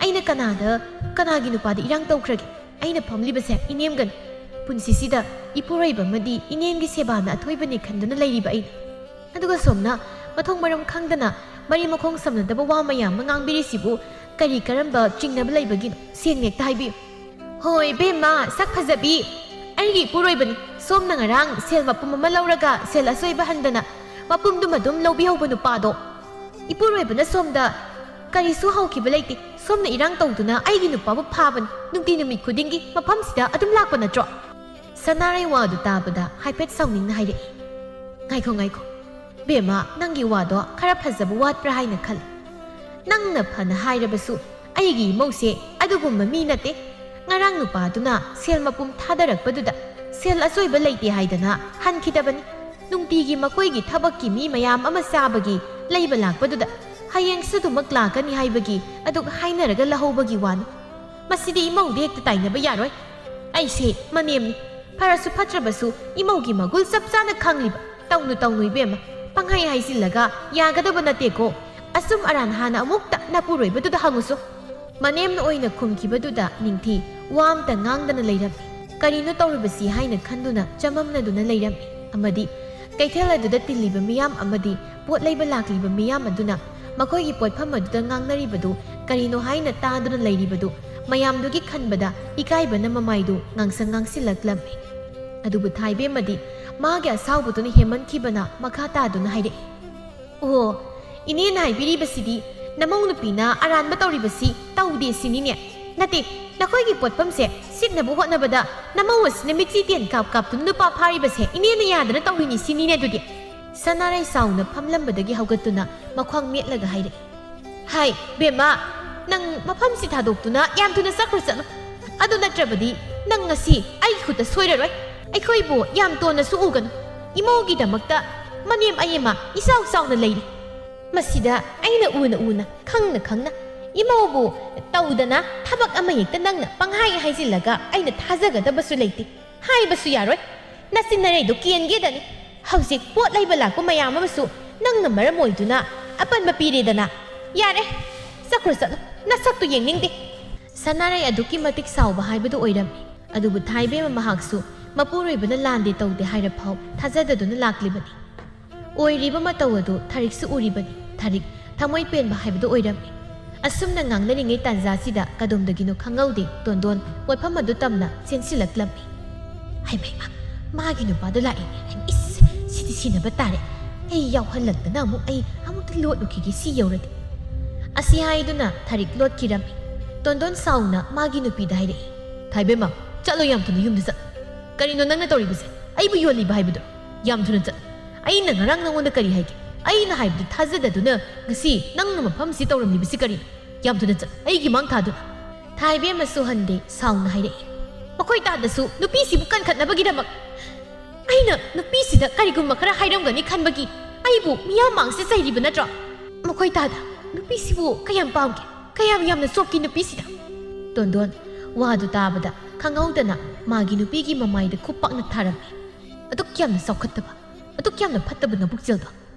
ꯑꯩꯅ ꯀꯅꯥꯗ, ꯀꯅꯥꯒꯤ ꯅꯨꯄꯥꯗ ꯏꯔꯥꯡ ꯇꯧꯈ꯭ꯔꯒꯦ? ꯑꯩꯅ ꯐꯝꯂꯤꯕꯁꯦ ꯏꯅꯦꯝꯒꯅꯤ꯫ ꯄꯨꯟꯁꯤꯁꯤꯗ ꯏꯄꯨꯔꯣꯏꯕ ꯑꯃꯗꯤ ꯏꯅꯦꯝꯒꯤ ꯁꯦꯕꯥꯅ ꯑꯊꯣꯏꯕꯅꯤ ꯈꯟꯗꯨꯅ ꯂꯩꯔꯤꯕ ꯑꯩꯅ꯫ ꯑꯗꯨꯒ ꯁꯣꯝꯅ ꯃꯊꯣꯡ ꯃꯔꯝ ꯈꯪꯗꯅ ꯃꯔꯤ ꯃꯈꯣꯡ ꯁꯝꯅꯗꯕ ꯋꯥ ꯃꯌꯥꯝ ꯑꯃ ꯉꯥꯡꯕꯤꯔꯤꯁꯤꯕꯨ ꯀꯔꯤ ꯀꯔꯝꯕ ꯆꯤꯡꯅꯕ ꯂꯩꯕꯒꯤꯅꯣ? ꯁꯦꯡꯅ ꯍꯦꯛꯇ ꯍꯥꯏꯕꯤꯌꯨ꯫" "ꯍꯣꯏ, ꯏꯕꯦꯝꯃ, ꯁꯛ ꯐꯖꯕꯤ, ꯑꯩꯒꯤ ꯏꯄꯨꯔꯣꯏꯕꯅꯤ꯫ ꯁꯣꯝꯅ ꯉꯔꯥꯡ ꯁꯦꯜ ꯃꯄꯨꯝ ꯑꯃ ꯂꯧꯔꯒ ꯁꯦꯜ ꯑꯆꯣꯏꯕ ꯍꯟꯗꯅ ꯃꯄꯨꯝꯗꯨꯃ ꯑꯗꯨꯝ ꯂꯧꯕꯤꯍꯧꯕ ꯅꯨꯄꯥꯗꯣ꯫ ꯏꯄꯨꯔꯣꯏꯕꯅ ꯁꯣꯝꯗ ꯀꯔꯤꯁꯨ ꯍꯧꯈꯤꯕ ꯂꯩꯇꯦ꯫ ꯁꯣꯝꯅ ꯏꯔꯥꯡ ꯇꯧꯗꯨꯅ ꯑꯩꯒꯤ ꯅꯨꯄꯥꯕꯨ ꯐꯥꯕꯅꯤ꯫ ꯅꯨꯡꯇꯤ ꯅꯨꯃꯤꯠ ꯈꯨꯗꯤꯡꯒꯤ ꯃꯐꯝꯁꯤꯗ ꯑꯗꯨꯝ ꯂꯥꯛꯄ ꯅꯠꯇ꯭ꯔꯣ?" ꯁꯅꯥꯔꯩ ꯋꯥꯗꯨ ꯇꯥꯕꯗ ꯍꯥꯏꯐꯦꯠ ꯁꯥꯎꯅꯤꯡꯅ ꯍꯥꯏꯔꯛꯏ, "ꯉꯥꯏꯈꯣ, ꯉꯥꯏꯈꯣ꯫ ꯕꯦꯝꯃ, ꯅꯪꯒꯤ ꯋꯥꯗꯣ ꯈꯔ ꯐꯖꯕ ꯋꯥꯠꯄ꯭ꯔꯥ ꯍꯥꯏꯅ ꯈꯜꯂꯤ꯫ ꯅꯪꯅ ꯐꯅ ꯍꯥꯏꯔꯕꯁꯨ ꯑꯩꯒꯤ ꯏꯃꯧꯁꯦ ꯑꯗꯨꯒꯨꯝꯕ ꯃꯤ ꯅꯠꯇꯦ꯫ ꯉꯔꯥꯡ ꯅꯨꯄꯥꯗꯨꯅ ꯁꯦꯜ ꯃꯄꯨꯝ ꯊꯥꯗꯔꯛꯄꯗꯨꯗ ꯁꯦꯜ ꯑꯆꯣꯏꯕ ꯂꯩꯇꯦ ꯍꯥꯏꯗꯅ ꯍꯟꯈꯤꯗꯕꯅꯤ꯫ ꯅꯨꯡꯇꯤꯒꯤ ꯃꯈꯣꯏꯒꯤ ꯊꯕꯛꯀꯤ ꯃꯤ ꯃꯌꯥꯝ ꯑꯃ ꯆꯥꯕꯒꯤ ꯂꯩꯕ ꯂꯥꯛꯄꯗꯨꯗ ꯍꯌꯦꯡꯁꯨ ꯑꯗꯨꯃꯛ ꯂꯥꯛꯀꯅꯤ ꯍꯥꯏꯕꯒꯤ ꯑꯗꯨꯛ ꯍꯥꯏꯅꯔꯒ ꯂꯧꯍꯧꯕꯒꯤ ꯋꯥꯅꯤ꯫ ꯃꯁꯤꯗꯤ ꯏꯃꯧꯗꯤ ꯍꯦꯛꯇ ꯇꯥꯏꯅꯕ ꯌꯥꯔꯣꯏ꯫ ꯑꯩꯁꯦ ꯃꯅꯦꯝꯅꯤ꯫ ꯐꯔꯁꯨ ꯐꯠꯇ꯭ꯔꯕꯁꯨ ꯏꯃꯧꯒꯤ ꯃꯒꯨꯜ ꯆꯞ ꯆꯥꯅ ꯈꯪꯂꯤꯕ꯫ ꯇꯧꯅꯨ, ꯇꯧꯅꯨ, ꯏꯕꯦꯝꯃ꯫ ꯄꯪꯍꯥꯏ ꯍꯥꯏꯖꯤꯜꯂꯒ ꯌꯥꯒꯗꯕ ꯅꯠꯇꯦꯀꯣ꯫ ꯑꯆꯨꯝ ꯑꯔꯥꯟ ꯍꯥꯟꯅ ꯑꯃꯨꯛꯇ ꯅꯄꯨꯔꯣꯏꯕꯗꯨꯗ ꯍꯪꯉꯨꯁꯣ꯫" ꯃꯅꯦꯝꯅ ꯑꯣꯏꯅ ꯈꯨꯝꯈꯤꯕꯗꯨꯗ ꯅꯤꯡꯊꯤ ꯋꯥ ꯑꯝꯇ ꯉꯥꯡꯗꯅ ꯂꯩꯔꯝꯃꯤ꯫ ꯀꯔꯤꯅꯣ ꯇꯧꯔꯤꯕꯁꯤ ꯍꯥꯏꯅ ꯈꯟꯗꯨꯅ ꯆꯃꯝꯅꯗꯨꯅ ꯂꯩꯔꯝꯃꯤ꯫ ꯑꯃꯗꯤ ꯀꯩꯊꯦꯜ ꯑꯗꯨꯗ ꯇꯤꯜꯂꯤꯕ ꯃꯤꯌꯥꯝ ꯑꯃꯗꯤ ꯄꯣꯠ ꯂꯩꯕ ꯂꯥꯛꯂꯤꯕ ꯃꯤꯌꯥꯝ ꯑꯗꯨꯅ ꯃꯈꯣꯏꯒꯤ ꯄꯣꯠꯐꯝ ꯑꯗꯨꯗ ꯉꯥꯡꯅꯔꯤꯕꯗꯨ ꯀꯔꯤꯅꯣ ꯍꯥꯏꯅ ꯇꯥꯗꯨꯅ ꯂꯩꯔꯤꯕꯗꯨ ꯃꯌꯥꯝꯗꯨꯒꯤ ꯈꯟꯕꯗ ꯏꯀꯥꯏꯕꯅ ꯃꯃꯥꯏꯗꯨ ꯉꯥꯡꯁꯪ ꯉꯥꯡꯁꯤꯜꯂꯛꯂꯝꯃꯤ꯫ ꯑꯗꯨꯕꯨ ꯊꯥꯏꯕꯦꯝꯃꯗꯤ ꯃꯥꯒꯤ ꯑꯁꯥꯎꯕꯗꯨꯅ ꯍꯦꯟꯃꯟꯈꯤꯕꯅ ꯃꯈꯥ ꯇꯥꯗꯨꯅ ꯍꯥꯏꯔꯛꯏ, "ꯑꯣ, ꯏꯅꯦꯅ ꯍꯥꯏꯕꯤꯔꯤꯕꯁꯤꯗꯤ ꯅꯃꯧ ꯅꯨꯄꯤꯅ ꯑꯔꯥꯟꯕ ꯇꯧꯔꯤꯕꯁꯤ ꯇꯧꯗꯦ ꯁꯤꯅꯤꯅꯦ? ꯅꯠꯇꯦ, ꯅꯈꯣꯏꯒꯤ ꯄꯣꯠꯐꯝꯁꯦ ꯁꯤꯠꯅꯕ ꯍꯣꯠꯅꯕꯗ ꯅꯃꯧ ꯑꯁꯤꯅ ꯃꯤꯠꯆꯤ ꯇꯦꯟ ꯀꯥꯞ ꯀꯥꯞꯇꯨꯅ ꯅꯨꯄꯥ ꯐꯥꯔꯤꯕꯁꯦ ꯏꯅꯦꯅ ꯌꯥꯗꯅ ꯇꯧꯔꯤꯅꯤ ꯁꯤꯅꯤꯅꯦ ꯑꯗꯨꯗꯤ?" ꯁꯅꯥꯔꯩ ꯁꯥꯎꯅ ꯐꯝꯂꯝꯕꯗꯒꯤ ꯍꯧꯒꯠꯇꯨꯅ ꯃꯈ꯭ꯋꯥꯡ ꯃꯦꯠꯂꯒ ꯍꯥꯏꯔꯛꯏ, "ꯍꯥꯏ, ꯕꯦꯝꯃ, ꯅꯪ ꯃꯐꯝꯁꯤ ꯊꯥꯗꯣꯛꯇꯨꯅ ꯌꯥꯝ ꯊꯨꯅ ꯆꯠꯈ꯭ꯔꯣ ꯆꯠꯂꯣ꯫ ꯑꯗꯨ ꯅꯠꯇ꯭ꯔꯕꯗꯤ ꯅꯪ ꯉꯁꯤ ꯑꯩꯒꯤ ꯈꯨꯠꯇ ꯁꯣꯏꯔꯔꯣꯏ꯫ ꯑꯩꯈꯣꯏꯕꯨ ꯌꯥꯝ ꯇꯣꯟꯅꯁꯨ ꯎꯒꯅꯨ꯫ ꯏꯃꯧꯒꯤꯗꯃꯛꯇ ꯃꯅꯦꯝ ꯑꯌꯦꯃ ꯏꯆꯥꯎ ꯆꯥꯎꯅ ꯂꯩꯔꯤ꯫ ꯃꯁꯤꯗ ꯑꯩꯅ ꯎꯅ ꯎꯅ, ꯈꯪꯅ ꯈꯪꯅ ꯏꯃꯧꯕꯨ ꯇꯧꯗꯅ ꯊꯕꯛ ꯑꯃ ꯍꯦꯛꯇ ꯅꯪꯅ ꯄꯪꯍꯥꯏ ꯍꯥꯏꯖꯤꯜꯂꯒ ꯑꯩꯅ ꯊꯥꯖꯒꯗꯕꯁꯨ ꯂꯩꯇꯦ꯫ ꯍꯥꯏꯕꯁꯨ ꯌꯥꯔꯣꯏ꯫ ꯅꯆꯤꯟ ꯅꯔꯩꯗꯣ ꯀꯦꯟꯒꯦꯗꯅꯤ꯫ ꯍꯧꯖꯤꯛ ꯄꯣꯠ ꯂꯩꯕ ꯂꯥꯛꯄ ꯃꯌꯥꯝ ꯑꯃꯁꯨ ꯅꯪꯅ ꯃꯔꯝ ꯑꯣꯏꯗꯨꯅ ꯑꯄꯟꯕ ꯄꯤꯔꯦꯗꯅ꯫ ꯌꯥꯔꯦ, ꯆꯠꯈ꯭ꯔꯣ ꯆꯠꯂꯣ, ꯅꯁꯛꯇꯨ ꯌꯦꯡꯅꯤꯡꯗꯦ꯫ ꯁꯅꯥꯔꯩ ꯑꯗꯨꯛꯀꯤ ꯃꯇꯤꯛ ꯁꯥꯎꯕ ꯍꯥꯏꯕꯗꯨ ꯑꯣꯏꯔꯝꯃꯤ꯫ ꯑꯗꯨꯕꯨ ꯊꯥꯏꯕꯦꯝꯃ ꯃꯍꯥꯛꯁꯨ ꯃꯄꯨꯔꯣꯏꯕꯅ ꯂꯥꯟꯗꯦ ꯇꯧꯗꯦ ꯍꯥꯏꯔ ꯐꯥꯎ ꯊꯥꯖꯗꯗꯨꯅ ꯂꯥꯛꯂꯤꯕꯅꯤ꯫ ꯑꯣꯏꯔꯤꯕ ꯃꯇꯧ ꯑꯗꯨ ꯊꯥꯔꯤꯛꯁꯨ ꯎꯔꯤꯕꯅꯤ꯫ ꯊꯥꯔꯤꯛ ꯊꯃꯣꯏ ꯄꯦꯟꯕ ꯍꯥꯏꯕꯗꯨ ꯑꯣꯏꯔꯝꯃꯤ꯫ ꯑꯁꯨꯝꯅ ꯉꯥꯡꯅꯔꯤꯉꯩ ꯇꯥꯟꯖꯥꯁꯤꯗ ꯀꯗꯣꯝꯗꯒꯤꯅꯣ ꯈꯪꯍꯧꯗꯦ ꯇꯣꯟꯗꯣꯟ ꯄꯣꯠꯐꯝ ꯑꯗꯨ ꯇꯝꯅ ꯆꯦꯟꯁꯤꯜꯂꯛꯂꯝꯃꯤ꯫ ꯍꯩꯃꯩꯃ, ꯃꯥꯒꯤ ꯅꯨꯄꯥꯗꯣ ꯂꯥꯛꯑꯦꯅꯦ꯫ ꯍꯩꯃ, ꯏꯁ, ꯁꯤꯗꯤ ꯁꯤꯟꯅꯕ ꯇꯥꯔꯦ꯫ ꯑꯩ ꯌꯥꯎꯍꯜꯂꯛꯇꯅ ꯑꯃꯨꯛ ꯑꯩ ꯑꯃꯨꯛꯇ ꯂꯣꯠꯂꯨꯈꯤꯒꯦ ꯁꯤ ꯌꯧꯔꯗꯤ꯫ ꯑꯁꯤ ꯍꯥꯏꯗꯨꯅ ꯊꯥꯔꯤꯛ ꯂꯣꯠꯈꯤꯔꯝꯃꯤ꯫ ꯇꯣꯟꯗꯣꯟ ꯁꯥꯎꯅ ꯃꯥꯒꯤ ꯅꯨꯄꯤꯗ ꯍꯥꯏꯔꯛꯏ꯫ ꯊꯥꯏꯕꯦꯝꯃ, ꯆꯠꯂꯣ ꯌꯥꯝ ꯊꯨꯅ ꯌꯨꯝꯗ ꯆꯠꯂꯣ꯫ ꯀꯔꯤꯅꯣ ꯅꯪꯅ ꯇꯧꯔꯤꯕꯁꯦ? ꯑꯩꯕꯨ ꯌꯣꯜꯂꯤꯕ ꯍꯥꯏꯕꯗꯨꯔꯣ? ꯌꯥꯝ ꯊꯨꯅ ꯆꯠꯂꯣ꯫ ꯑꯩꯅ ꯉꯔꯥꯡ ꯅꯉꯣꯟꯗ ꯀꯔꯤ ꯍꯥꯏꯒꯦ? ꯑꯩꯅ ꯍꯥꯏꯕꯗꯨ ꯊꯥꯖꯗꯗꯨꯅ ꯉꯁꯤ ꯅꯪꯅ ꯃꯐꯝꯁꯤ ꯇꯧꯔꯝꯂꯤꯕꯁꯤ ꯀꯔꯤꯅꯣ? ꯌꯥꯝ ꯊꯨꯅ ꯆꯠꯂꯣ꯫ ꯑꯩꯒꯤ ꯃꯥꯡ ꯊꯥꯗꯨꯅ꯫ ꯊꯥꯏꯕꯦꯝꯃꯁꯨ ꯍꯟꯗꯦ ꯁꯥꯎꯅ ꯍꯥꯏꯔꯛꯏ꯫ ꯃꯈꯣꯏ ꯇꯥꯗꯁꯨ ꯅꯨꯄꯤꯁꯤꯕꯨ ꯀꯟꯈꯠꯅꯕꯒꯤꯗꯃꯛ ꯑꯩꯅ ꯅꯨꯄꯤꯁꯤꯗ ꯀꯔꯤꯒꯨꯝꯕ ꯈꯔ ꯍꯥꯏꯔꯝꯒꯅꯤ ꯈꯟꯕꯒꯤ ꯑꯩꯕꯨ ꯃꯤꯌꯥꯝ ꯃꯥꯡꯁꯤ ꯆꯩꯔꯤꯕ ꯅꯠꯇ꯭ꯔꯣ? ꯃꯈꯣꯏ ꯇꯥꯗ ꯅꯨꯄꯤꯁꯤꯕꯨ ꯀꯌꯥꯝ ꯄꯥꯝꯒꯦ? ꯀꯌꯥꯝ ꯌꯥꯝꯅ ꯆꯣꯞꯀꯦ ꯅꯨꯄꯤꯁꯤꯗ? ꯇꯣꯟꯗꯣꯟ ꯋꯥꯗꯨ ꯇꯥꯕꯗ ꯈꯪꯍꯧꯗꯅ ꯃꯥꯒꯤ ꯅꯨꯄꯤꯒꯤ ꯃꯃꯥꯏꯗ ꯈꯨꯞ ꯄꯥꯛꯅ ꯊꯥꯔꯝꯃꯤ꯫ ꯑꯗꯨꯛ ꯌꯥꯝꯅ ꯆꯥꯎꯈꯠꯇꯕ, ꯑꯗꯨꯛ ꯌꯥꯝꯅ ꯐꯠꯇꯕ ꯅꯕꯨꯛꯆꯦꯜꯗꯣ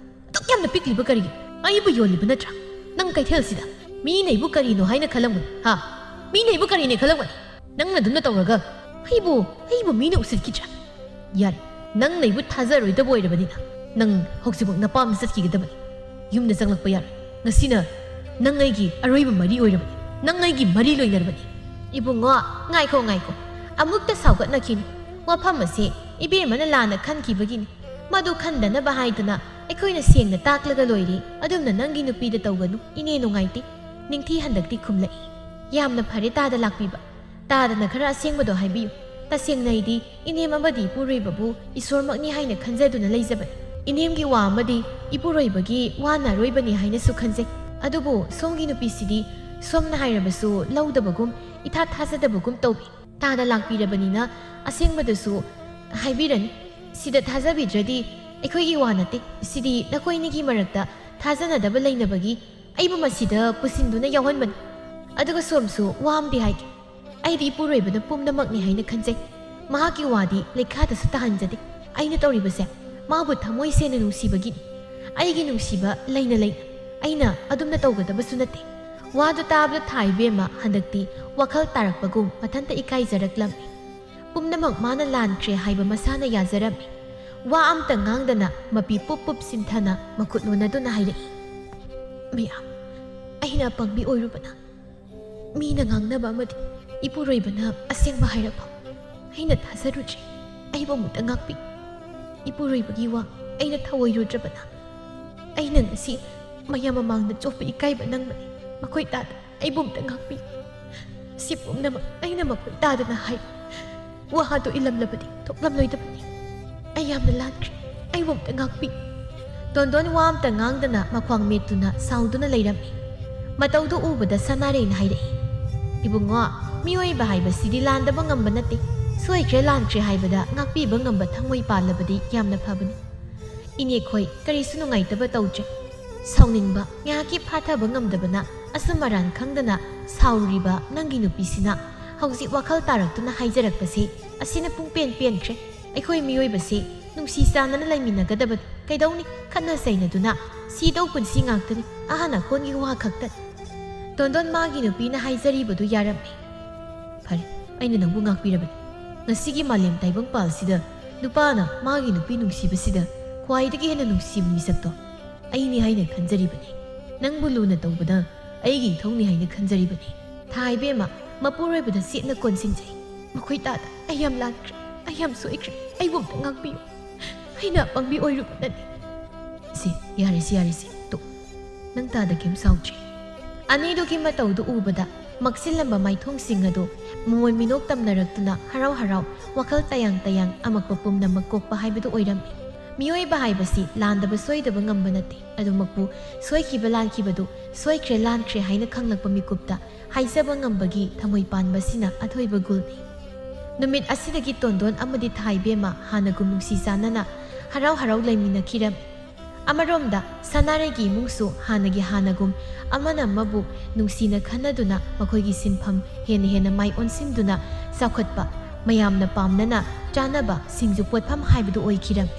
ꯑꯗꯨꯛ ꯌꯥꯝꯅ ꯄꯤꯛꯂꯤꯕ ꯀꯔꯤꯒꯤ? ꯑꯩꯕꯨ ꯌꯣꯜꯂꯤꯕ ꯅꯠꯇ꯭ꯔꯥ? ꯅꯪ ꯀꯩꯊꯦꯜꯁꯤꯗ ꯃꯤꯅ ꯑꯩꯕꯨ ꯀꯔꯤꯅꯣ ꯍꯥꯏꯅ ꯈꯜꯂꯝꯒꯅꯤ, ꯍꯥ? ꯃꯤꯅ ꯑꯩꯕꯨ ꯀꯔꯤꯅꯦ ꯈꯜꯂꯝꯒꯅꯤ? ꯅꯪꯅ ꯑꯗꯨꯝꯅ ꯇꯧꯔꯒ ꯑꯩꯕꯨ, ꯑꯩꯕꯨ ꯃꯤꯅ ꯎꯁꯤꯠꯈꯤꯗ꯭ꯔꯥ? ꯌꯥꯔꯦ, ꯅꯪꯅ ꯑꯩꯕꯨ ꯊꯥꯖꯔꯣꯏꯗꯕ ꯑꯣꯏꯔꯕꯅꯤꯅ ꯅꯪ ꯍꯧꯖꯤꯛꯃꯛ ꯅꯄꯥꯝꯗ ꯆꯠꯈꯤꯒꯗꯕꯅꯤ꯫ ꯌꯨꯝꯗ ꯆꯪꯂꯛꯄ ꯌꯥꯔꯣꯏ꯫ ꯉꯁꯤꯅ ꯅꯪ ꯑꯩꯒꯤ ꯑꯔꯣꯏꯕ ꯃꯔꯤ ꯑꯣꯏꯔꯕꯅꯤ꯫ ꯅꯪ ꯑꯩꯒꯤ ꯃꯔꯤ ꯂꯣꯏꯅꯔꯕꯅꯤ꯫ ꯏꯕꯨꯡꯉꯣ, ꯉꯥꯏꯈꯣ, ꯉꯥꯏꯈꯣ꯫ ꯑꯃꯨꯛꯇ ꯁꯥꯎꯒꯠꯅꯈꯤꯅꯨ꯫ ꯋꯥꯐꯝ ꯑꯁꯦ ꯏꯕꯦꯝꯃꯅ ꯂꯥꯟꯅ ꯈꯟꯈꯤꯕꯒꯤꯅꯤ꯫ ꯃꯗꯨ ꯈꯟꯗꯅꯕ ꯍꯥꯏꯗꯅ ꯑꯩꯈꯣꯏꯅ ꯁꯦꯡꯅ ꯇꯥꯛꯂꯒ ꯂꯣꯏꯔꯦ꯫ ꯑꯗꯨꯝꯅ ꯅꯪꯒꯤ ꯅꯨꯄꯤꯗ ꯇꯧꯒꯅꯨ꯫ ꯏꯅꯦ ꯅꯨꯡꯉꯥꯏꯇꯦ꯫ ꯅꯤꯡꯊꯤ ꯍꯟꯗꯛꯇꯤ ꯈꯨꯝꯂꯛꯏ꯫ ꯌꯥꯝꯅ ꯐꯔꯦ ꯇꯥꯗ ꯂꯥꯛꯄꯤꯕ꯫ ꯇꯥꯗꯅ ꯈꯔ ꯑꯁꯦꯡꯕꯗꯣ ꯍꯥꯏꯕꯤꯌꯨ꯫ ꯇꯁꯦꯡꯅ ꯑꯩꯗꯤ ꯏꯅꯦꯝ ꯑꯃꯗꯤ ꯏꯄꯨꯔꯣꯏꯕꯕꯨ ꯏꯁꯣꯔꯃꯛꯅꯤ ꯍꯥꯏꯅ ꯈꯟꯖꯗꯨꯅ ꯂꯩꯖꯕꯅꯤ꯫ ꯏꯅꯦꯝꯒꯤ ꯋꯥ ꯑꯃꯗꯤ ꯏꯄꯨꯔꯣꯏꯕꯒꯤ ꯋꯥꯅ ꯑꯔꯣꯏꯕꯅꯤ ꯍꯥꯏꯅꯁꯨ ꯈꯟꯖꯩ꯫ ꯑꯗꯨꯕꯨ ꯁꯣꯝꯒꯤ ꯅꯨꯄꯤꯁꯤꯗꯤ ꯁꯣꯝꯅ ꯍꯥꯏꯔꯕꯁꯨ ꯂꯧꯗꯕꯒꯨꯝ, ꯏꯊꯥ ꯊꯥꯖꯗꯕꯒꯨꯝ ꯇꯧꯏ꯫ ꯇꯥꯗ ꯂꯥꯛꯄꯤꯔꯕꯅꯤꯅ ꯑꯁꯦꯡꯕꯗꯨꯁꯨ ꯍꯥꯏꯕꯤꯔꯅꯤ꯫ ꯁꯤꯗ ꯊꯥꯖꯕꯤꯗ꯭ꯔꯗꯤ ꯑꯩꯈꯣꯏꯒꯤ ꯋꯥ ꯅꯠꯇꯦ꯫ ꯁꯤꯗꯤ ꯅꯈꯣꯏꯅꯤꯒꯤ ꯃꯔꯛꯇ ꯊꯥꯖꯅꯗꯕ ꯂꯩꯅꯕꯒꯤ ꯑꯩꯕꯨ ꯃꯁꯤꯗ ꯄꯨꯁꯤꯟꯗꯨꯅ ꯌꯥꯎꯍꯟꯕꯅꯤ꯫ ꯑꯗꯨꯒ ꯁꯣꯝꯁꯨ ꯋꯥ ꯑꯃꯗꯤ ꯍꯥꯏꯒꯦ꯫ ꯑꯩꯗꯤ ꯏꯄꯨꯔꯣꯏꯕꯅ ꯄꯨꯝꯅꯃꯛꯅꯤ ꯍꯥꯏꯅ ꯈꯟꯖꯩ꯫ ꯃꯍꯥꯛꯀꯤ ꯋꯥꯗꯤ ꯂꯩꯈꯥꯗꯁꯨ ꯇꯥꯍꯟꯖꯗꯦ꯫ ꯑꯩꯅ ꯇꯧꯔꯤꯕꯁꯦ ꯃꯥꯕꯨ ꯊꯃꯣꯏ ꯁꯦꯡꯅ ꯅꯨꯡꯁꯤꯕꯒꯤꯅꯤ꯫ ꯑꯩꯒꯤ ꯅꯨꯡꯁꯤꯕ ꯂꯩꯅ ꯂꯩꯅ ꯑꯩꯅ ꯑꯗꯨꯝꯅ ꯇꯧꯒꯗꯕꯁꯨ ꯅꯠꯇꯦ꯫ ꯋꯥꯗꯨ ꯇꯥꯕꯗ ꯊꯥ ꯏꯕꯦꯝꯃ ꯍꯟꯗꯛꯇꯤ ꯋꯥꯈꯜ ꯇꯥꯔꯛꯄꯒꯨꯝ ꯃꯊꯟꯇ ꯏꯀꯥꯏꯖꯔꯛꯂꯝꯃꯤ꯫ ꯄꯨꯝꯅꯃꯛ ꯃꯥꯅ ꯂꯥꯟꯈ꯭ꯔꯦ ꯍꯥꯏꯕ ꯃꯁꯥꯅ ꯌꯥꯖꯔꯝꯃꯤ꯫ ꯋꯥ ꯑꯝꯇ ꯉꯥꯡꯗꯅ ꯃꯄꯤ ꯄꯨꯞ ꯄꯨꯞ ꯁꯤꯟꯊꯅ ꯃꯈꯨꯠ ꯂꯣꯟꯅꯗꯨꯅ ꯍꯥꯏꯔꯛꯏ, "ꯃꯌꯥꯝ, ꯑꯩꯅ ꯑꯄꯪꯕꯤ ꯑꯣꯏꯔꯨꯕꯅ ꯃꯤꯅ ꯉꯥꯡꯅꯕ ꯑꯃꯗꯤ ꯏꯄꯨꯔꯣꯏꯕꯅ ꯑꯁꯦꯡꯕ ꯍꯥꯏꯔꯛꯄ ꯑꯩꯅ ꯊꯥꯖꯔꯨꯗ꯭ꯔꯦ꯫ ꯑꯩꯕꯨ ꯑꯃꯨꯛꯇ ꯉꯥꯛꯄꯤ꯫ ꯏꯄꯨꯔꯣꯏꯕꯒꯤ ꯋꯥ ꯑꯩꯅ ꯊꯧꯑꯣꯏꯔꯨꯗ꯭ꯔꯕꯅ ꯑꯩꯅ ꯉꯁꯤ ꯃꯌꯥꯝ ꯃꯃꯥꯡꯗ ꯆꯣꯞꯄ ꯏꯀꯥꯏꯕ ꯅꯪꯕꯅꯤ꯫ ꯃꯈꯣꯏ ꯇꯥꯗ ꯑꯩꯕꯨ ꯑꯃꯨꯛꯇ ꯉꯥꯛꯄꯤ꯫ ꯁꯤ ꯄꯨꯝꯅꯃꯛ ꯑꯩꯅ ꯃꯈꯣꯏ ꯇꯥꯗꯅ ꯍꯥꯏ꯫ ꯋꯥꯗꯨ ꯏꯜꯂꯝꯂꯕꯗꯤ ꯊꯣꯛꯂꯝꯂꯣꯏꯗꯕꯅꯤ꯫ ꯑꯩ ꯌꯥꯝꯅ ꯂꯥꯟꯈ꯭ꯔꯦ꯫ ꯑꯩꯕꯨ ꯑꯃꯨꯛꯇ ꯉꯥꯛꯄꯤ꯫" ꯇꯣꯟꯗꯣꯟ ꯋꯥ ꯑꯃꯇ ꯉꯥꯡꯗꯅ ꯃꯈ꯭ꯋꯥꯡ ꯃꯦꯠꯇꯨꯅ ꯁꯥꯎꯗꯨꯅ ꯂꯩꯔꯝꯃꯤ꯫ ꯃꯇꯧꯗꯨ ꯎꯕꯗ ꯁꯅꯥꯔꯩꯅ ꯍꯥꯏꯔꯛꯏ, "ꯏꯕꯨꯡꯉꯣ, ꯃꯤꯑꯣꯏꯕ ꯍꯥꯏꯕꯁꯤꯗꯤ ꯂꯥꯟꯗꯕ ꯉꯝꯕ ꯅꯠꯇꯦ꯫ ꯁꯣꯏꯈ꯭ꯔꯦ ꯂꯥꯟꯈ꯭ꯔꯦ ꯍꯥꯏꯕꯗ ꯉꯥꯛꯄꯤꯕ ꯉꯝꯕ ꯊꯃꯣꯏ ꯄꯥꯜꯂꯕꯗꯤ ꯌꯥꯝꯅ ꯐꯕꯅꯤ꯫ ꯏꯅꯦꯈꯣꯏ ꯀꯔꯤꯁꯨ ꯅꯨꯡꯉꯥꯏꯇꯕ ꯇꯧꯗ꯭ꯔꯦ꯫ ꯁꯥꯎꯅꯤꯡꯕ ꯉꯥꯏꯍꯥꯛꯀꯤ ꯐꯥꯊꯕ ꯉꯝꯗꯕꯅ ꯑꯁꯨꯝ ꯑꯔꯥꯟ ꯈꯪꯗꯅ ꯁꯥꯎꯔꯤꯕ ꯅꯪꯒꯤ ꯅꯨꯄꯤꯁꯤꯅ ꯍꯧꯖꯤꯛ ꯋꯥꯈꯜ ꯇꯥꯔꯛꯇꯨꯅ ꯍꯥꯏꯖꯔꯛꯄꯁꯤ ꯑꯁꯤꯅ ꯄꯨꯡ ꯄꯦꯟ ꯄꯦꯟꯈ꯭ꯔꯦ꯫ ꯑꯩꯈꯣꯏ ꯃꯤꯑꯣꯏꯕꯁꯤ ꯅꯨꯡꯁꯤ ꯆꯥꯟꯅꯅ ꯂꯩꯃꯤꯟꯅꯒꯗꯕꯅꯤ꯫ ꯀꯩꯗꯧꯅꯤ? ꯈꯠꯅ ꯆꯩꯅꯗꯨꯅ ꯁꯤꯗꯧ ꯄꯨꯟꯁꯤ ꯉꯥꯛꯇꯅꯤ꯫ ꯑꯍꯥꯟ ꯑꯀꯣꯟꯒꯤ ꯋꯥ ꯈꯛꯇꯅꯤ꯫" ꯇꯣꯟꯗꯣꯟ ꯃꯥꯒꯤ ꯅꯨꯄꯤꯅ ꯍꯥꯏꯖꯔꯤꯕꯗꯨ ꯌꯥꯔꯝꯃꯤ꯫ "ꯐꯔꯦ, ꯑꯩꯅ ꯅꯪꯕꯨ ꯉꯥꯛꯄꯤꯔꯕꯅꯤ꯫ ꯉꯁꯤꯒꯤ ꯃꯥꯂꯦꯝ ꯇꯥꯏꯕꯪꯄꯥꯜꯁꯤꯗ ꯅꯨꯄꯥꯅ ꯃꯥꯒꯤ ꯅꯨꯄꯤ ꯅꯨꯡꯁꯤꯕꯁꯤꯗ ꯈ꯭ꯋꯥꯏꯗꯒꯤ ꯍꯦꯟꯅ ꯅꯨꯡꯁꯤꯕ ꯃꯤꯁꯛꯇꯣ ꯑꯩꯅꯤ ꯍꯥꯏꯅ ꯈꯟꯖꯔꯤꯕꯅꯤ꯫ ꯅꯪꯕꯨ ꯂꯨꯅ ꯇꯧꯕꯅ ꯑꯩꯒꯤ ꯏꯊꯧꯅꯤ ꯍꯥꯏꯅ ꯈꯟꯖꯔꯤꯕꯅꯤ꯫ ꯊꯥ ꯏꯕꯦꯝꯃ, ꯃꯄꯨꯔꯣꯏꯕꯗ ꯆꯦꯠꯅ ꯀꯣꯟꯁꯤꯟꯖꯩ꯫ ꯃꯈꯣꯏ ꯇꯥꯗ ꯑꯩ ꯌꯥꯝ ꯂꯥꯟꯈ꯭ꯔꯦ, ꯑꯩ ꯌꯥꯝ ꯁꯣꯏꯈ꯭ꯔꯦ, ꯑꯩꯕꯨ ꯑꯝꯇ ꯉꯥꯛꯄꯤꯌꯨ꯫ ꯑꯩꯅ ꯑꯄꯪꯕꯤ ꯑꯣꯏꯔꯨꯕꯅꯅꯤ꯫" "ꯁꯦ, ꯌꯥꯔꯦꯁꯦ, ꯌꯥꯔꯦꯁꯦ, ꯇꯣꯛ꯫ ꯅꯪ ꯇꯥꯗ ꯀꯩꯝ ꯁꯥꯎꯗ꯭ꯔꯤ꯫" ꯑꯅꯤꯗꯨꯒꯤ ꯃꯇꯧꯗꯨ ꯎꯕꯗ ꯃꯛꯁꯤꯜꯂꯝꯕ ꯃꯥꯏꯊꯣꯡꯁꯤꯡ ꯑꯗꯨ ꯃꯃꯣꯟ ꯃꯤꯅꯣꯛ ꯇꯝꯅꯔꯛꯇꯨꯅ ꯍꯔꯥꯎ ꯍꯔꯥꯎ ꯋꯥꯈꯜ ꯇꯌꯥꯡ ꯇꯌꯥꯡ ꯑꯃꯛꯄ ꯄꯨꯝꯅꯃꯛ ꯀꯣꯛꯄ ꯍꯥꯏꯕꯗꯨ ꯑꯣꯏꯔꯝꯃꯤ꯫ ꯃꯤꯑꯣꯏꯕ ꯍꯥꯏꯕꯁꯤ ꯂꯥꯟꯗꯕ ꯁꯣꯏꯗꯕ ꯉꯝꯕ ꯅꯠꯇꯦ꯫ ꯑꯗꯨꯃꯛꯄꯨ ꯁꯣꯏꯈꯤꯕ ꯂꯥꯟꯈꯤꯕꯗꯨ ꯁꯣꯏꯈ꯭ꯔꯦ ꯂꯥꯟꯈ꯭ꯔꯦ ꯍꯥꯏꯅ ꯈꯪꯂꯛꯄ ꯃꯤꯀꯨꯞꯇ ꯍꯥꯏꯖꯕ ꯉꯝꯕꯒꯤ ꯊꯃꯣꯏ ꯄꯥꯟꯕꯁꯤꯅ ꯑꯊꯣꯏꯕ ꯒꯨꯜꯅꯤ꯫ ꯅꯨꯃꯤꯠ ꯑꯁꯤꯗꯒꯤ ꯇꯣꯟꯗꯣꯟ ꯑꯃꯗꯤ ꯊꯥ ꯏꯕꯦꯝꯃ ꯍꯥꯟꯅꯒꯨꯝ ꯅꯨꯡꯁꯤ ꯆꯥꯟꯅꯅ ꯍꯔꯥꯎ ꯍꯔꯥꯎ ꯂꯩꯃꯤꯟꯅꯈꯤꯔꯝꯃꯤ꯫ ꯑꯃꯔꯣꯝꯗ ꯁꯅꯥꯔꯩꯒꯤ ꯏꯃꯨꯡꯁꯨ ꯍꯥꯟꯅꯒꯤ ꯍꯥꯟꯅꯒꯨꯝ ꯑꯃꯅ ꯑꯃꯕꯨ ꯅꯨꯡꯁꯤꯅ ꯈꯟꯅꯗꯨꯅ ꯃꯈꯣꯏꯒꯤ ꯁꯤꯟꯐꯝ ꯍꯦꯟꯅ ꯍꯦꯟꯅ ꯃꯥꯏ ꯑꯣꯟꯁꯤꯟꯗꯨꯅ ꯆꯥꯎꯈꯠꯄ, ꯃꯌꯥꯝꯅ ꯄꯥꯝꯅꯅ ꯆꯥꯅꯕ ꯁꯤꯡꯖꯨ ꯄꯣꯠꯐꯝ ꯍꯥꯏꯕꯗꯨ ꯑꯣꯏꯈꯤꯔꯝꯃꯤ꯫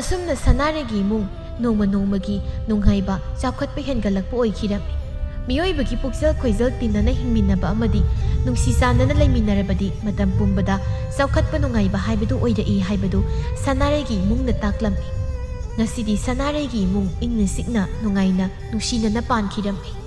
ꯑꯁꯨꯝꯅ ꯁꯅꯥꯔꯩꯒꯤ ꯏꯃꯨꯡ ꯅꯣꯡꯃ ꯅꯣꯡꯃꯒꯤ ꯅꯨꯡꯉꯥꯏꯕ ꯆꯥꯎꯈꯠꯄ ꯍꯦꯟꯒꯠꯂꯛꯄ ꯑꯣꯏꯈꯤꯔꯝꯃꯤ꯫ ꯃꯤꯑꯣꯏꯕꯒꯤ ꯄꯨꯛꯆꯦꯜ ꯈꯣꯏꯖꯦꯜ ꯇꯤꯟꯅꯅ ꯍꯤꯡꯃꯤꯟꯅꯕ ꯑꯃꯗꯤ ꯅꯨꯡꯁꯤ ꯆꯥꯟꯅꯅ ꯂꯩꯃꯤꯟꯅꯔꯕꯗꯤ ꯃꯇꯝ ꯄꯨꯝꯕꯗ ꯆꯥꯎꯈꯠꯄ ꯅꯨꯡꯉꯥꯏꯕ ꯍꯥꯏꯕꯗꯨ ꯑꯣꯏꯔꯛꯏ ꯍꯥꯏꯕꯗꯨ ꯁꯅꯥꯔꯩꯒꯤ ꯏꯃꯨꯡꯅ ꯇꯥꯛꯂꯝꯃꯤ꯫ ꯉꯁꯤꯗꯤ ꯁꯅꯥꯔꯩꯒꯤ ꯏꯃꯨꯡ ꯏꯪꯅ ꯆꯤꯛꯅ ꯅꯨꯡꯉꯥꯏꯅ ꯅꯨꯡꯁꯤꯅꯅ ꯄꯥꯟꯈꯤꯔꯝꯃꯤ꯫